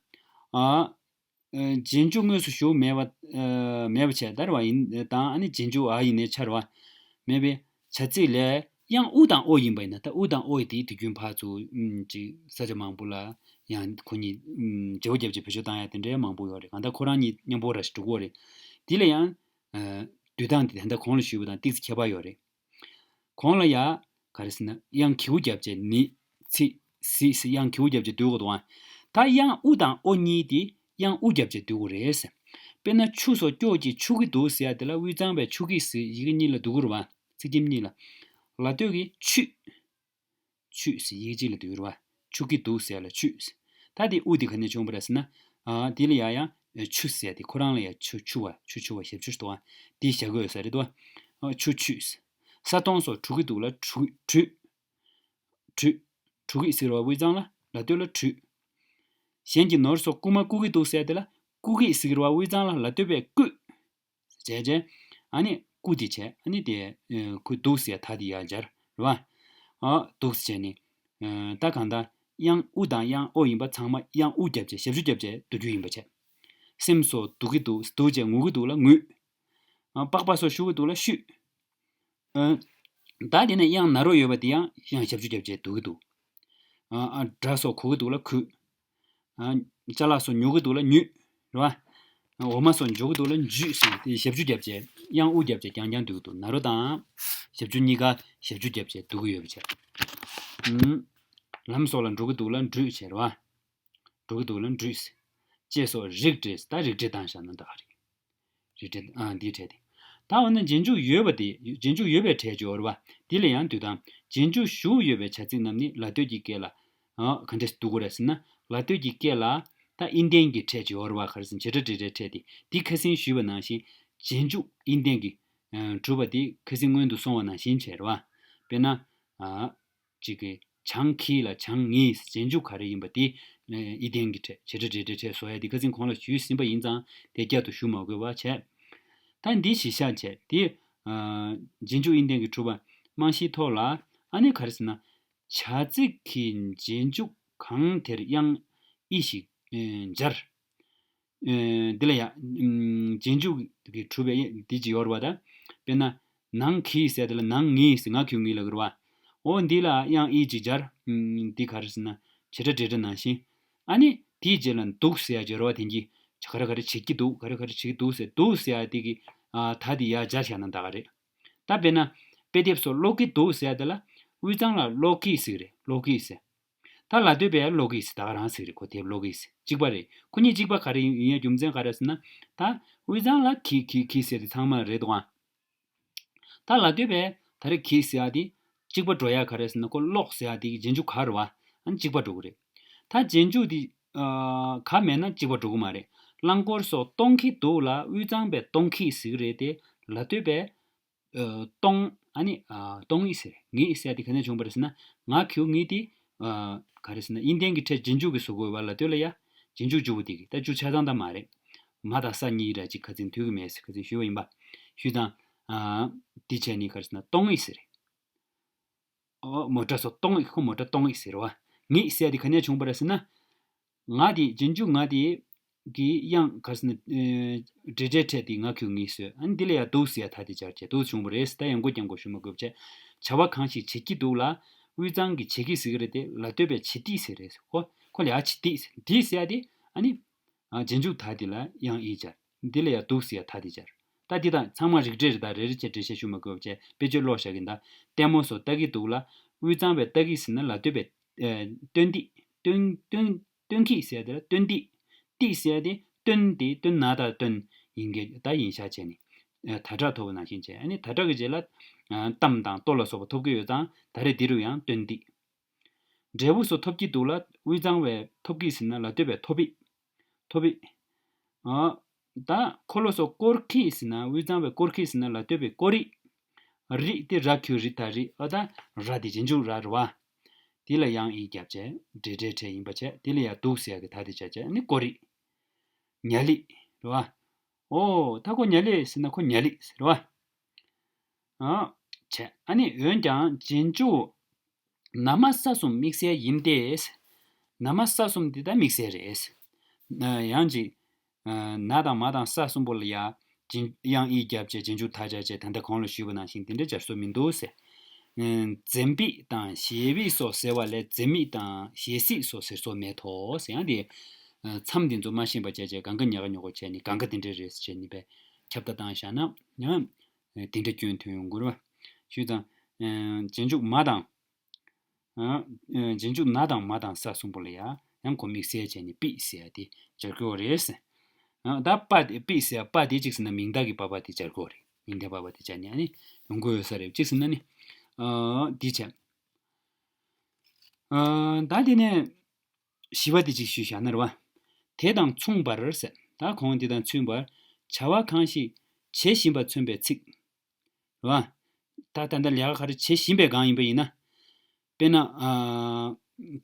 ཨ། རྗེས་འཇུག་དངོས་སུ་ཞུགས་མེད་པ། མེད་པ་བྱས་ད་རེད་བ་ཡིན་དང་ཨ་ནི་རྗེས་འཇུག་འ་ཡིན་ནའི་ཆ་རེད་བ། མེད་པའི་བྱ་ཚིག་ལས་དབྱངས་ཨུ་དང་ཨོ་ཡིན་པ་ཡིན་ན་ད་ཨུ་དང་ཨོ་ཡི་དེའི་དུས་རྒྱུན་ཕར་ཚུར་ཅིག་ས་ཆ་མང་པོ་ལ་ཡང་ཁོ་གཉིས་བརྗེ་པོ་བརྒྱབ་བྱས་བེད་སྤྱོད་བཏང་ཡ་དེ་འདྲའི་མང་པོ་ཡོད་རེད། གང་ལྟར་ཁོ་རང་གཉིས་མཉམ་པོ་ར་ཞིག་འགྲོ་གི་ཡོད་རེད། དེ་ལ་ཡང་། བསྡུས་སྟངས་དེ་ད་ལྟ་གོང་ལ་ཞུས་པ་དང་ཏིག་ཙམ་ཁྱད་པར་ཡོད་རེད། གོང་ལ་ཡ། ག་རེ་ཟེར་ན་དབྱངས་གི་གུ་བརྒྱབ་བྱས་ནི། ཚི། སི་ཟེར་དབྱངས་གི་གུ་བརྒྱབ་བྱས་བསྡུ་དགོས་འདུག་ཨ། ད་དབྱངས་ཨུ་དང་ཨོ་གཉིས་དེ་དབྱངས་ཨུ་བརྒྱབ་བྱས་བསྡུ་དགོས་རེད་ཟེར། དཔེར་ན་ཆུ་སོགས་སྐྱོགས་ཀྱིས་འཁྱུག་གི་འདུག་ཟེར་ཡ་དེ་ལ་དབུས་གཙང་པས་འཁྱུག་གི་ཟེར་ཡི་གེ་གཉིས་ལ་བསྡུ་དགོས་རེད་བ། ཚིག་རྒྱན་གཉིས་ལ། ལ་ལྟོས་ཀྱིས་འཁྱུད། འཁྱུད་ཟེར་ཡི་གེ་གཅིག་ལ་བསྡུས་རེད་བ། འཁྱུག་གི་འདུག་ཟེར་ཡ་ལ་འཁྱུད་ཟེར། ད་དེ་ཨུ་དེ་ག་ནས་བྱུང་བ་རེད་ཟེར་ན། ཨ་དེ་ལ་ཡ་ཡ་ཆུ་ཟེར་ཡ་དེ་ཁོ་རང་ལ་ཡ་ཆུ་ཆུ་བ་ཆུ་ཆུ་བ་ཞབས་ཆུ་ཟེར་བ། དེ་བཞག་གི་ཡོད་ས་རེད་དོ། ཨ་ཆུ་འཁྱུད་ཟེར། ས་དོང་སོགས་འཁྲུ་གི་འདུག་ལ་འཁྲུ་འཁྲུད། འཁྲུད། འཁྲུ་གི་ཟེར་བ་དབུས་གཙང་ལ་ལ་ལྟོས་ལ་འཁྲུད། གཞན་གྱི་ནོར་སོགས་རྐུ་མ་རྐུ་གི་འདུག་ཟེར་དེ་ལ་རྐུ་གི་ཟེར་བ་དབུས་གཙང་ལ་ལ་ལྟོས་པས་རྐུད། བྱས་རྗེས། ཨ་ནི་རྐུ་དེ་བྱས་ཨ་ནི་དེ་ཁོས་འདུག་ཟེར་ད་དེ་ཡར་སྦྱར་རེད་བ། ཨ་འདུག་ཟེར་བྱས་ནས། ད་གང་ལྟར་དབྱངས་ཨུ་དང་དབྱངས་ཨོ་ཡིན་པ་ཚང་མ་དབྱངས་ཨུ་བརྒྱབ་བྱས་ཞབས་ཞུ་བརྒྱབ་བྱས་བསྡུ་རྒྱུ་ཡིན་པ་བྱས། སེམས་སོགས་སྡུག་གི་འདུག་འདུག་བྱས་ངུ་གི་འདུག་ལ་ངུས། ཨ་པགས་པ་སོགས་ཞུ་གི་འདུག་ལ་ཞུས། ཨ་ད་དེ་ནས་དབྱངས་ན་རོ་ཡོད་པ་དེ་ཡང་ཡང་ཞབས་ཞུ་བརྒྱབ་བྱས་བསྡུ་གི་འདུག་ཨ་ཨ་སྒྲ་སོགས་གོ་གི་འདུག་ལ་གུས། ཨ་ཅ་ལག་སོགས་ཉོ་གི་འདུག་ལ་ཉོས། རེད་བ། འོ་མ་སོགས་འཇོ་གི་འདུག་ལ་འཇུས་ཟེར་ཏེ་ཞབས་ཞུ་བརྒྱབ་བྱས་དབྱངས་ཨུ་བརྒྱབ་བྱས་རྐྱང་རྐྱང་བསྡུ་གི་འདུག་ན་རོ་དང་ཞབས་ཞུ་གཉིས་ཀ་ཞབས་ཞུ་བརྒྱབ་བྱས་བསྡུ་གི་ཡོད་པ་བྱས། ཨུམ། ལམ་སོགས་ལ་འགྲོ་གི་འདུག་ལ་འགྲུས་བྱས་རེད་བ། འགྲོ་གི་འདུག་ལ་འགྲུས། ཅེས་སོགས་རིགས་འགྲེ་ད་རིགས་འགྲེ་བཏང་བཞག་ན་ད་ག་རེད། རིགས་འགྲེ་ཨ་འདིའི་གྲས་དེ། ད་འོ་ན་རྗེས་འཇུག་ཡོད་པ་དེ་རྗེས་འཇུག་ཡོད་པའི་གྲས་ཀྱི་འོ་རེད་བ། འདི་ལ་ཡང་འདུས་དང་རྗེས་འཇུག་ཞུགས་ཡོད་པའི་བྱ་ཚིག་རྣམས་ནི་ལ་ལྟོས་ཀྱི་སྐད་ལ། ཨ་ག་འདྲས་བསྡུ་དགོས་རེད་ཟེར་ན་ལ་ལྟོས་ཀྱི་སྐད་ལ་ད་ཨིན་ལྡན་གྱི་ཕྲད་ཀྱི་འོ་རེད་བ། ག་རེ་ཟེར་ན་བྱེད་སྒྲ་འབྲེལ་སྒྲའི་ཕྲད་དེ་འདི་ཁ་སང་ཞུས་པ་ནང་བཞིན་རྗེས་འཇུག་ཨིན་ལྡན་གྱི་གྲུབ་པ་དེ་ཁ་སང་སྔོན་དུ་སོང་བ་ནང་བཞིན་བྱས་རེད་བ། དཔེར་ན། ཨ། གཅིག་གིས་བྱང་གི་ལ་བྱང་ངི་རྗེས་འཇུག་ག་རེ་ཡིན་པ་དེ་ཨི་ལྡན་གྱི་ཕྲད་བྱེད་སྒྲ་འབྲེལ་སྒྲའི་ཕྲད་བཟོ་ཡ་དེ་ཁ་སང་གོང་ལ་ཞུས་ཟིན་པ་ཡིན་ཙང་དེ་བསྐྱར་དུ་ཞུ་མ་དགོས་པ་བྱས། ད་འདི་གཞི་བཞག་བྱས་དེ་རྗེས་འཇུག་ཨི་ལྡན་གྱི་གྲུབ་པ་རྨང་གཞིའི་ཐོག་ལ་ཨ་ནི་ག་རེ་ཟེར་ན། བྱ་ཚིག་གི་རྗེས་འཇུག་གང་དེར་དབྱངས་ཨི་ཞིག་སྦྱར། འདི་ལ་ཡང་རྗེས་འཇུག་གི་གྲུབ་པའི་འདི་ཅི་ཡོད་རེད་བ་ད། དཔེར་ན། ནང་གི་ཟེར་དེ་ལ་ནང་ངི་ཟེར་ང་ཁྱོད་ངི་ལ་གི་རེད་བ། འོ་འདི་ལ་དབྱངས་ཨི་ཅིག་སྦྱར། ཨམ། འདི་ག་རེ་ཟེར་ན་བྱེད་སྒྲ་འབྲེལ་སྒྲ་ནང་བཞིན། ཨ་ནི་དེའི་རྗེས་ལ་འདུག་ཟེར་ཡ་སྦྱོར་བ་དེ་གྱིས་ག་རེ་ག་རེ་བྱེད་ཀྱི་འདུག་ག་རེ་ག་རེ་བྱེད་ཀྱི་འདུག་ཟེར། འདུག་ཟེར་ཡ་དེ་གི་ཨ་ད་དེ་ཡར་སྦྱར་བཞག་ན་ད་ག་རེད། ད་དཔེར་ན་དཔེ་དེབ་སོགས་ཀློག་གི་འདུག་ཟེར་ཡ་དེ་ལ་དབུས་གཙང་ལ་ཀློག་གི་ཟེར་གི་རེད། ཀློག་གི་ཟེར། ད་ལ་སྟོད་པས་ཀློག་གི་ཟེར། ད་ག་རང་ཟེར་གི་རེད། ཁོ་དེབ་ཀློག་གི་ཟེར། གཅིག་པ་རེད། ཁོ་གཉིས་གཅིག་པ་ག་རེ་ཡིན་ཡ་རྒྱུ་མཚན་ག་རེ་ཟེར་ན། ད་དབུས་གཙང་ལ་གི་གི་གི་ཟེར་དེ་ཚང་མ་རེད་འདུག་ཨ། ད་ལ་སྟོད་པས་ད་རེས་གི་ཟེར་ཡ་དེ་གཅིག་པ་འགྲོ་ཡ་ག་རེ་ཟེར་ན། ཁོ་ཀློག་ཟེར་ཡ་དེ་གི་རྗེས་འཇུག་ག་རེད་བ། ཨ་ནི་གཅིག་པ་འགྲོ་གི་རེད། ད་རྗེས་འཇུག་དེ་ཨ་ག་མེད་ན་གཅིག་པ་འགྲོ་གི་མ་རེད། རླངས་འཁོར་སོགས་གཏོང་གི་འདུག་ལ་དབུས་གཙང་པས་གཏོང་གི་ཟེར་གི་རེད་དེ། ལ་སྟོད་པས་ཨ་གཏོང་། ཨ་ནི་ཨ་གཏོང་ངེས་ཟེར། ངེས་ཟེར་ཡ་དེ་ག་ནས་བྱུང་བ་རེད་ཟེར་ན། ང་གི་ངེས་དེ་ཨ་ག་རེ་ཟེར་ན། དབྱིན་ལྡན་གྱི་ཕྲད་རྗེས་འཇུག་གི་བཟོ་དགོས་པ་ལ་སྟོད་ལ་ཡ། རྗེས་འཇུག་བཅུ་པོ་དེ་གི་ད་བཅུ་ཆ་ཚང་ད་མ་རེད། མ་དང་ས་གཉིས་ར་ཅིག་ཁ་ཚིག་མཐུན་གི་མེད་ཟེར། ཁ་ཚིག་ཞུས་པ་ཡིན་པ། ཞུས་ཙང་ཨ་འདི་བྱས་ནི་ག་རེ་ཟེར་ན། གཏོང་ངེས་ཟེར། ཨོ་མོ་ཊ་སོགས་གཏོང་ངེས། ཁོ་མོ་ཊ་གཏོང་ངེས་ཟེར་བ། ངེས་ཟེར་ཡ་དེ་ག་ནས་བྱུང་བ་རེད་ཟེར་ན། ང་དེ་རྗེས་འཇུག་ང་དེ་གི་དབྱངས་ག་རེ་ཟེར་ན། ཨེ་འབྲེལ་སྒྲའི་ཕྲད་དེ་ང་གི་ངེས་བཟོས། ཨ་ནི་འདི་ལ་ཡང་འདུག་ཟེར་ཡ་ད་དེ་སྦྱར་བྱས་འདུག་བྱུང་བ་རེད། ད་ཡང་མགོ་རྐྱང་པོ་ཞུ་མ་དགོས་བྱས། བྱ་བ་གང་ཞིག་བྱེད་ཀྱི་འདུག་ལ་དབུས་གཙང་གི་བྱེད་ཀྱི་ཟེར་གི་རེད་དེ། ལ་སྟོད་པས་བྱེད་དེ་ཟེར་རེད། ཁོ་ཁོ་ལ་ཡ་བྱེད་དེ་ཟེར། དེ་ཟེར་ཡ་དེ་ཨ་ནི་ཨ་རྗེས་འཇུག་ད་དེ་ལ་དབྱངས་ཨི་སྦྱར། འདི་ལ་ཡང་འདུག་ཟེར་ཡ་ད་དེ་སྦྱར། ད་འདི་དང་ཚང་མ་རིགས་འགྲེ་རེད། ད་རེ་རེ་བྱས་འགྲེལ་བཤད་ཞུ་མ་དགོས་བྱས་དཔེ་བརྗོད་ཀློག་བཞག་གིན། ད་ལྟད་མོ་སོགས་ལྟ་གི་འདུག་ལ་དབུས་གཙང་པས་ལྟ་གི་ཟེར་ན་ལ་སྟོད་པས་ཨེ་སྟོན་ཏེ། སྟོན་སྟོན་སྟོན་གི་ཟེར་ཡ་དེ་ལ་སྟོན་ཏེ། ཏེ་ཟེར་ཡ་དེ་སྟོན་ཏེ། སྟོན་ན་ད་སྟོན་ཡིན་གྱི། ད་ཡིན་ཤག་བྱས་ནས་ཨེ་ད་དྲག་ཐོབ་པ་ནང་བཞིན་བྱས། ཨ་ནི་ད་དྲག་གི་རྗེས་ལ་ཨ་གཏམ་དང་ལྟོ་ལ་སོགས་པ་ཐོབ་ཀྱི་ཡོད་ཙང་ད་རེས་འདི་རུ་ཡང་སྟོན་ཏེ། འབྲས་བུ་སོགས་ཐོབ་ཀྱི་འདུག་ལ་དབུས་གཙང་བས་ཐོབ་ཀྱི་ཟེར་ན་ལ་སྟོད་པས་ཐོབ་པས། ཐོབ་པས། ཨ་ད་འཁོར་ལོ་སོགས་བསྐོར་གྱི་ཟེར་ན། དབུས་གཙང་བས་བསྐོར་གྱི་ཟེར་ན་ལ་སྟོད་པས་བསྐོར་རི། རི་དེ་ར་གི་གུ་རི་ད་རི། ཨ་ད་ར་དེ་རྗེས་འཇུག་ར་རེད་བ། དེ་ལ་དབྱངས་ཨི་རྒྱབ་བྱས་འབྲེལ་སྒྲའི་ཕྲད་ཡིན་པ་བྱས། དེ་ལ་ཡང་འདུག་ཟེར་ཡ་གི་ད་དེ་བྱས་བྱས་ནི་བསྐོར་རི། ཉ་ལི་རེད་བ། ཨོ་ད་ཁོ་ཉ་ལི་ཟེར་ན་ཁོ་ཉ་ལི་ཟེར་བ། ཨ་བྱས། ཨ་ནི་འོན་ཀྱང་རྗེས་འཇུག་ན་མ་ས་གསུམ་དམིགས་བསལ་ཡིན་ཏེ། ན་མ་ས་གསུམ་འདི་ད་དམིགས་བསལ་རེད། ཡང་ཅིག་ན་དང་མ་དང་ས་གསུམ་པོ་ལ་ཡ་རྗེས་དབྱངས་ཨི་རྒྱབ་བྱས་རྗེས་འཇུག་ད་སྦྱར་བྱས། ད་ལྟ་གོང་ལ་ཞུས་པ་ནང་བཞིན་དེ་འདྲ་སྦྱར་སྲོལ་མི་འདུག་ཟེར། འཛེམ་བིག་དང་ཞེ་བིག་སོགས་ཟེར་བ་ལས་འཛེམ་མིག་དང་ཞེ་སིག་སོགས་ཟེར་སྲོལ་མེད་དོ་ཟེར། ཡང་དེ་མཚམས་འདི་ཚོ་མ་ཤེས་པ་བྱས་བྱས་གང་ག་ཉག་ག་ཉོག་ག་བྱས་ནས་གང་ག་དེ་འདྲ་རེད་ཟེར་བྱས་ནས་པས་ཁྱབ་བརྡ་བཏང་བཞག་ན་ཡང་དེ་འདྲ་སྐྱོན་ཐོན་ཡོང་གི་རེད་བ། ཞུས་ཙང་རྗེས་འཇུག་མ་དང་། ཨ་རྗེས་འཇུག་ན་དང་མ་དང་ས་གསུམ་པོ་ལ་ཡ་ཡང་ཁོ་དམིགས་བསལ་བྱས་ནས་པིག་ཟེར་ཡ་དེ་སྦྱར་དགོས་རེད། ཨ་ད་པ་དེ་པིག་ཟེར་ཡ་པ་དེ་གཅིག་ཟེར་ན་མིང་བཏགས་ཀྱི་པ་པ་དེ་སྦྱར་དགོས་རེད། མིང་བཏགས་པ་པ་དེ་སྦྱར་ནས་ཨ་ནི་ཡོང་གི་ཡོད་ས་རེད། གཅིག་ཟེར་ན་ནི་ཨ་འདི་བྱས། ཨ་ད་དེ་ནས་བཞི་པ་དེ་གཅིག་ཞུས་བཞག་ན་རེད་བ། དེ་དང་མཚུངས་པར་ཟེར། ད་གོང་དེ་དང་མཚུངས་པར་བྱ་བ་གང་ཞིག་བྱེད་བཞིན་པ་མཚོན་པའི་ཚིག་རེད་བ། ད་ད་ལྟ་ལས་ཀ་ག་རེ་བྱེད་བཞིན་པའི་སྒང་ཡིན་པ་ཡིན་ན། དཔེར་ན་ཨ་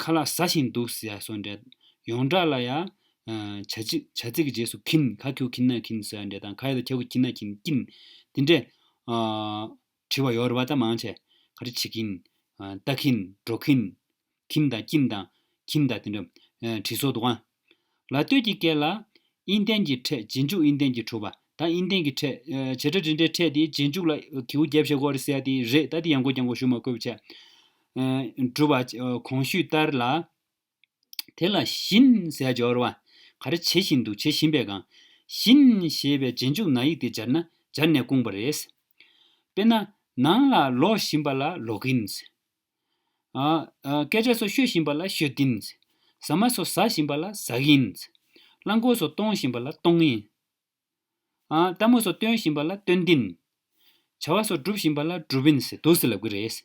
ཁ་ལག་ཟ་བཞིན་འདུག་ཟེར་ཡ་སོགས་འདྲ། ཡོངས་གྲགས་ལ་ཡ་ཨ་བྱ་ཚིག་བྱ་ཚིག་གི་རྗེས་སུ་གིན། ག་གི་གུ་གིན་ན་གིན་ཟེར་ཡ་འདྲ་དང་། ག་ཡ་བཏགས་གྱ་གུ་གྱི་ན་གྱིན་གྱིན། དེ་འདྲས་ཨ་བྲིས་པ་ཡོད་རེད་བ། ད་མང་ཆེ་ག་རེ་བྱེད་ཀྱིན། ཨ་ལྟ་གིན། འགྲོ་གིན། གིན་དང་གྱིན་དང་གྱིན་དང་དེ་འདྲ་ཨ་བྲིས་སྲོལ་འདུག་ཨ། ལ་སྟོད་ཀྱི་སྐད་ལ་དབྱིན་ལྡན་གྱི་ཕྲད་རྗེས་འཇུག་དབྱིན་ལྡན་གྱིས་གྲུབ་པ། ད་དབྱིན་ལྡན་གྱི་ཕྲད་ཨ་བྱེད་སྒྲ་འབྲེལ་སྒྲའི་ཕྲད་དེ་རྗེས་འཇུག་ལ་གི་གུ་རྒྱབ་བྱེད་དགོས་རེད་ཟེར་ཡ་དེ་རེད། ད་དེ་ཡང་སྒོ་རྐྱང་པོ་ཞུ་མ་དགོས་པ་བྱས། ཨ་གྲུབ་པ་ཨ་གོང་ཞུས་ལྟར་ལ། དེ་ལ་བཞིན་ཟེར་ཡ་སྦྱོར་བ། ག་རེ་བྱེད་བཞིན་འདུག་བྱེད་བཞིན་པའི་སྒང་། བཞིན་ཞེས་པའི་རྗེས་འཇུག་ན་ཡིག་དེ་སྦྱར་ན་སྦྱར་ནས་བསྐུངས་པ་རེད། དཔེར་ན་ནང་ལ་ལོག་བཞིན་པ་ལ་ལོག་གིན། ཨ་ཨ་སྐད་ཆ་སོགས་ཤོད་བཞིན་པ་ལ་ཤོད་དིན། ཟ་མ་སོགས་ཟ་བཞིན་པ་ལ་ཟ་གིན། རླངས་འཁོར་སོགས་གཏོང་བཞིན་པ་ལ་གཏོང་ངིན། ཨ་ལྟད་མོ་སོགས་སྟོན་བཞིན་པ་ལ་སྟོན་དིན། བྱ་བ་སོགས་སྒྲུབ་བཞིན་པ་ལ་སྒྲུབ་ཨིན་ཟེར་འདུག་ཟེར་ལབ་ཀྱི་རེད།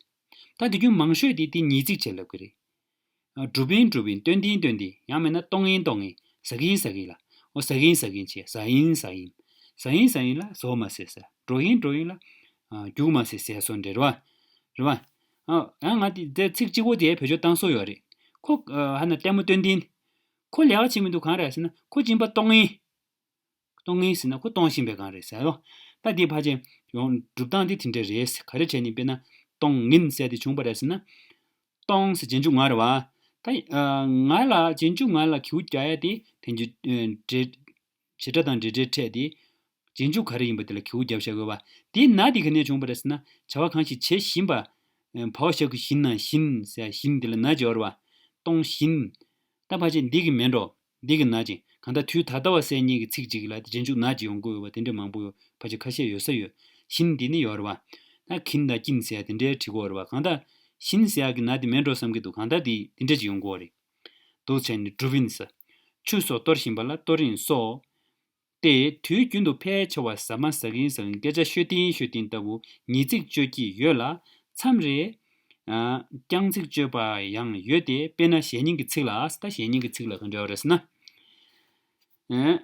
ད་དེ་རྒྱུན་མང་ཤོས་དེ་དེ་ཉིས་ཚིག་བྱས་ལབ་ཀྱི་རེད། ཨ་སྒྲུབ་ཨིན་སྒྲུབ་ཨིན། སྟོན་དིན་སྟོན་དིན། ཡང་མིན་ན་གཏོང་ཨིན་གཏོང་ཨིན། ཟ་གིན་ཟ་གིན་ལ། ཨོ་ཟ་གིན་ཟ་གིན་བྱས། ཟ་ཨིན་ཟ་ཨིན། ཟ་ཨིན་ཟ་ཨིན་ལ་ཟོ་མ་ཟེར་ཟེར། འགྲོ་ཨིན་འགྲོ་ཨིན་ལ་ཨ་རྒྱུག་མ་ཟེར་ཟེར་སོགས་འདྲ་རེད་བ། རེད་བ། ཨ་ཡང་ང་དེ་དེ་ཚིག་གཅིག་པོ་དེ་བེད་སྤྱོད་བཏང་སྲོལ་ཡོད་རེད། ཁོ་ཨ་ཧ་ན་ལྟད་མོ་སྟོན་དིན། ཁོ་ལས་ཀ་བྱེད་མི་འདུག་གང་རེད་ཟེར་ན་ཁོ་སྦྱིན་པ་གཏོང་ཨིན། གཏོང་ངེས་ཟེར་ན་ཁོ་གཏོང་བཞིན་པའི་སྒང་རེད་ཟེར་རོ། ད་འདིའི་ཕལ་ཆེར་ཡོང་སྒྲུབ་སྟངས་འདི་དེ་འདྲ་རེད་ཟེར། ག་རེ་བྱས་ནས་དཔེར་ན་གཏོང་ངིན་ཟེར་དེ་བྱུང་བ་རེད་ཟེར་ན། གཏོང་ཟེར་རྗེས་འཇུག་ང་རེད་བ། ད་ང་ལ་རྗེས་འཇུག་ང་ལ་གི་གུ་རྒྱག་ཡ་དེ་དེ་འཇུག་འབྲེལ་བྱེད་སྒྲ་དང་འབྲེལ་སྒྲའི་ཕྲད་དེ། རྗེས་འཇུག་ག་རེ་ཡིན་པ་དེ་ལ་གི་གུ་རྒྱབ་བཞག་དགོས་བ། དེའི་ན་དེ་ག་ནས་བྱུང་བ་རེད་ཟེར་ན་བྱ་བ་གང་ཞིག་བྱེད་བཞིན་པ། བའོ་ཞབས་ཀྱུ་བཞིན་ན་བཞིན་ཟེར་བཞིན་དེ་ལ་ན་ཅིག་ཡོད་རེད་བ། སྟོང་བཞིན། ད་ཕལ་ཆེར་འདི་གི་མེད་འགྲོ། འདི་གི་ན་ཅིག་གང་ལྟར་དུས་ད་ལྟ་བ་ཟེར་མཁན་གྱི་ཚིག་ཅིག་ལ་རྗེས་འཇུག་ན་ཅིག་ཡོང་གི་ཡོད་པ་དེ་འདྲ་མང་པོ་ཡོད། ཕལ་ཆེར་ཁ་ཤས་ཡོད་ས་ཡོད། བཞིན་འདི་ནི་ཡོད་རེད་བ། ད་གིན་དང་ཀིན་ཟེར་དེ་འདྲའི་བྲིས་ཀྱི་ཡོད་རེད་བ། གང་ལྟར་བཞིན་ཟེར་གྱི་ན་དེ་མེད་འགྲོ་བསམ་གྱི་འདུག་གང་ལྟར་དེ་དེ་འདྲ་ཅིག་ཡོང་གི་ཡོད་རེད། འདུག་བྱས་ནས་འགྲུབ་ཡིན་ཟེར། ཆུ་སོགས་གཏོར་བཞིན་པ་ལ་གཏོར་ཡིན་སོགས། ཏེ་དུས་རྒྱུན་དུ་ཕལ་ཆེ་བ་ཟ་མ་ཟ་གིན་ཟ་གིན་སྐད་ཆ་ཤོད་དིན་ཤོད་དིན་ལྟ་བུ་ཉི་ཚིག་གཅོད་ཀྱི་ཡོད་ལ། མཚམས་རེ། ཨ། རྐྱང་ཚིག་གཅོད་པ་ཡང་ཡོད་དེ། དཔེར་ན་གཞན་སྙིང་གི་ཚིག་ལ། ད་གཞན་སྙིང་གི་ཚིག་ལ་ག་འདྲ་བ་རེད་ཟེར་ན། ཨ།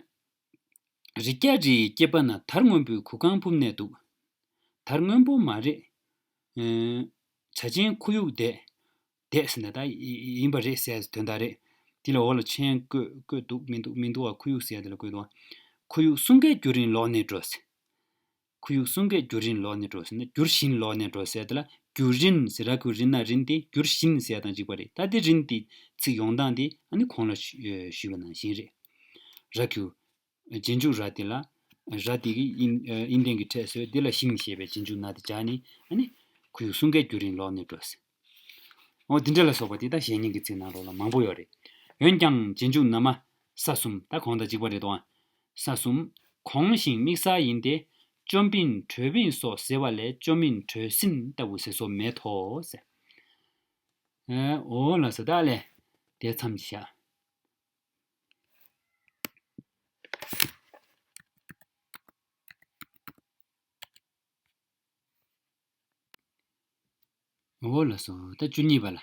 རི་སྐྱ་རི་ཡི་སྐེད་པ་ན། དར་སྔོན་པོའི་གུར་ཁང་ཕུབ་ནས་འདུག་དར་སྔོན་པོ་མ་རེད། ཨ། བྱ་ཆེན་ཁོར་ཡུག་འདེད། འདེད་ཟེར་ན་ད་ཡིན་པ་རེད་ཟེར་དོན་དག་རེད། དེ་ལ་འོག་ལ་མཆན་བཀོད་བཀོད་འདུག་མི་འདུག་མི་འདུག་བ། ཁོར་ཡུག་ཟེར་དེ་ལ་བཀོད་འདུག་བ། ཁོར་ཡུག་གསུང་སྐད་སྒྱུར་རིན་ལོག་ནས་འགྲོ་ཟེར། ཁོར་ཡུག་གསུང་སྐད་སྒྱུར་རིན་ལོག་ནས་འགྲོ་ཟེར་ན། སྒྱུར་བཞིན་ལོག་ནས་འགྲོ་ཟེར་དེ་ལ་སྒྱུར་རིན་ཟེར། ར་གུ་རི་ན་རིན་དེ་སྒྱུར་བཞིན་ཟེར་དང་གཅིག་པ་རེད། ད་དེ་རིན་དེ་ཚིག་ཡོང་སྟངས་དེ་ཨ་ནི་གོང་ལ་ཞུ་ཞུས་པ་ནང་བཞིན་རེད། ར་གུ། རྗེས་འཇུག་ར་དེ་ལ། ར་དེ་གི་ཨིན་ཨིན་ལྡན་གྱི་ཕྲད་བཟོས། དེ་ལ་བཞིན་ཞེས་པའི་རྗེས་འཇུག་ན་དེ་སྦྱར་ནས་ཨ་ནི་ཁོར་ཡུག་གསུང་སྐད་སྒྱུར་རིན་ལོག་ནས་འགྲོ་ཟེར། འོ་དེ་འདྲ་ལ་སོགས་པ་དེ་ད་གཞན་སྙིང་གི་ཚིག་ནང་ལོགས་ལ་མང་པོ་ཡོད་རེད། འོན་ཀྱང་རྗེས་འཇུག་ན་མ་ས་གསུམ། ད་གོང་དང་གཅིག་པ་རེད་དོ། ས་གསུམ། གོང་བཞིན་དམིགས་བསལ་ཡིན་ཏེ། ཅོ་བིན་གྲོ་བིན་སོགས་ཟེར་བ་ལས་ཅོ་མིན་གྲོ་སིན་ལྟ་བུ་ཟེར་སྲོལ་མེད་དོ་ཟེར། ཨེ། འོ་ལགས་སོ། ད་ལས་དེ་མཚམས་ཀྱི་བཞག་འོ་ལགས་སོ། ད་བཅུ་གཉིས་པ་ལ།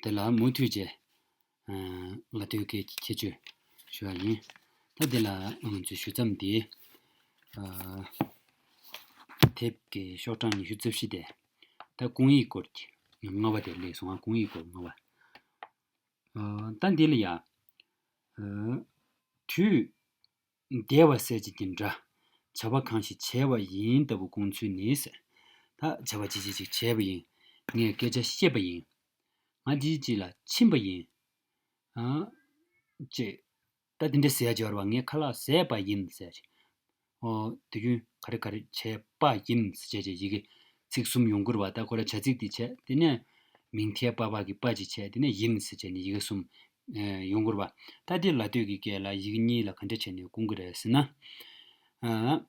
དེ་ལ་མུ་མཐུད་བྱས། ཨ། ལ་སྟོད་ཀྱི་ཁྱད་ཆོས་ཞུ་བ་ཡིན། ད་དེ་ལ་ང་ཚོས་ཞུ་མཚམས་དེ། ཨ། དེབ་ཀྱི་ཤོག་གྲངས་ཉི་ཤུ་རྩ་བཞི་དེ། ད་སྐུང་ཡིག་སྐོར་གྱི་ལྔ་པ་དེ་སླེབས་སོང་ང་། སྐུང་ཡིག་སྐོར་ལྔ་པ། ཨ། ད་འདི་ལ་ཡ། ཨ། དུས་འདས་པ་ཟེར་བྱེད་ཀྱི་སྒྲ། བྱ་བ་གང་ཞིག་བྱས་པ་ཡིན་ལྟ་བུ་སྐུང་ཚུལ་ནི་ཟེར། ད་བྱ་བ་ཅི་ཞིག་ཅིག་བྱས་པ་ཡིན། ངས་སྐད་ཆ་བཤད་པ་ཡིན། ང་ཅི་ཞིག་ཅིག་ལ་ཕྱིན་པ་ཡིན། ཨ། ཅེས། ད་དེ་འདྲ་ཟེར་ཡ་ཅིག་ཡོད་རེད་བ། ངས་ཁ་ལག་བཟས་པ་ཡིན་ཟེར་ཅིག་ཨོ། དུས་རྒྱུན་ག་རེ་ག་རེ་བྱས་པ་ཡིན་ཟེར་བྱས་བྱས་ཡི་གེ་ཚིག་གསུམ་ཡོང་གི་རེད་བ། ད་ཁོ་ར་བྱ་ཚིག་དེ་བྱས། དེ་ནས་མིང་མཐའི་པ་ཕ་གི་པ་ཅིག་བྱས། དེ་ནས་ཡིན་ཟེར་བྱས་ནས་ཡི་གེ་གསུམ། ཨེ། ཡོང་གི་རེད་བ། ད་དེ་ལ་ལྟོས་ཀྱི་སྐད་ལ་ཡི་གེ་གཉིས་ལ་ག་འདྲ་བྱས་ནས་སྐུང་གི་རེད་ཟེར་ན། ཨ།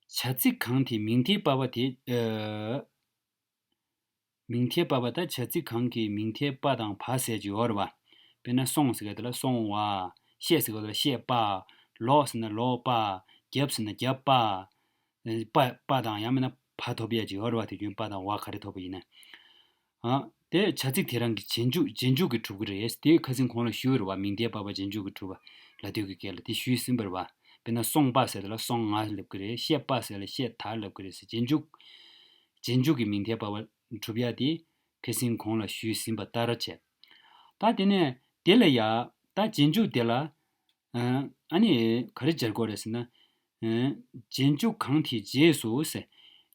བྱ་ཚིག་གང་དེ་མིང་མཐའི་པ་ཕ་དེ། ཨ། མིང་མཐའི་པ་ཕ་ད་བྱ་ཚིག་གང་གི་མིང་མཐའི་པ་དང་ཕ་ཟེར་གྱི་ཡོད་རེད་བ། དཔེར་ན་སོང་ཟེར་ག་དེ་ལ་སོང་བ། བཤད་ཟེར་ག་དེ་ལ་བཤད་པ། ལོག་ཟེར་ན་ལོག་པ། རྒྱབ་ཟེར་ན་རྒྱབ་པ། པ། པ་དང་ཡང་མིན་ན་ཕ་ཐོབ་ཡ་ཅིག་ཡོད་རེད་བ། དུས་རྒྱུན་པ་དང་བ་ག་རེ་ཐོབ་པ་ཡིན་ན། ཨ། དེ་བྱ་ཚིག་དེ་རང་གི་རྗེས་འཇུག་རྗེས་འཇུག་གིས་གྲུབ་ཀྱི་རེད། དེ་ཁ་སང་གོང་ལ་ཞུས་པ་རེད་བ། མིང་མཐའི་པ་ཕ་རྗེས་འཇུག་གིས་གྲུབ་པ། ལ་ལྟོས་ཀྱི་སྐད་ལ་དེ་ཞུས་ཟིན་པ་རེད་བ། དཔེར་ན་སོང་པ་ཟེར་དེ་ལ་སོང་ང་ལབ་ཀྱི་རེད། བཤད་པ་ཟེར་ལ་བཤད་ད་ལབ་ཀྱི་རེད་ཟེར། རྗེས་འཇུག་རྗེས་འཇུག་གི་མིང་མཐའི་པ་ཕ་གྲུབ་ཡ་དེ་ཁ་སང་གོང་ལ་ཞུས་ཟིན་པ་ལྟར་བྱས། ད་དེ་ནས་དེ་ལ་ཡ། ད་རྗེས་འཇུག་དེ་ལ། ཨ་ནི་ག་རེ་སྦྱར་དགོས་རེད་ཟེར་ན། རྗེས་འཇུག་གང་དེའི་རྗེས་སུ་ཟེར།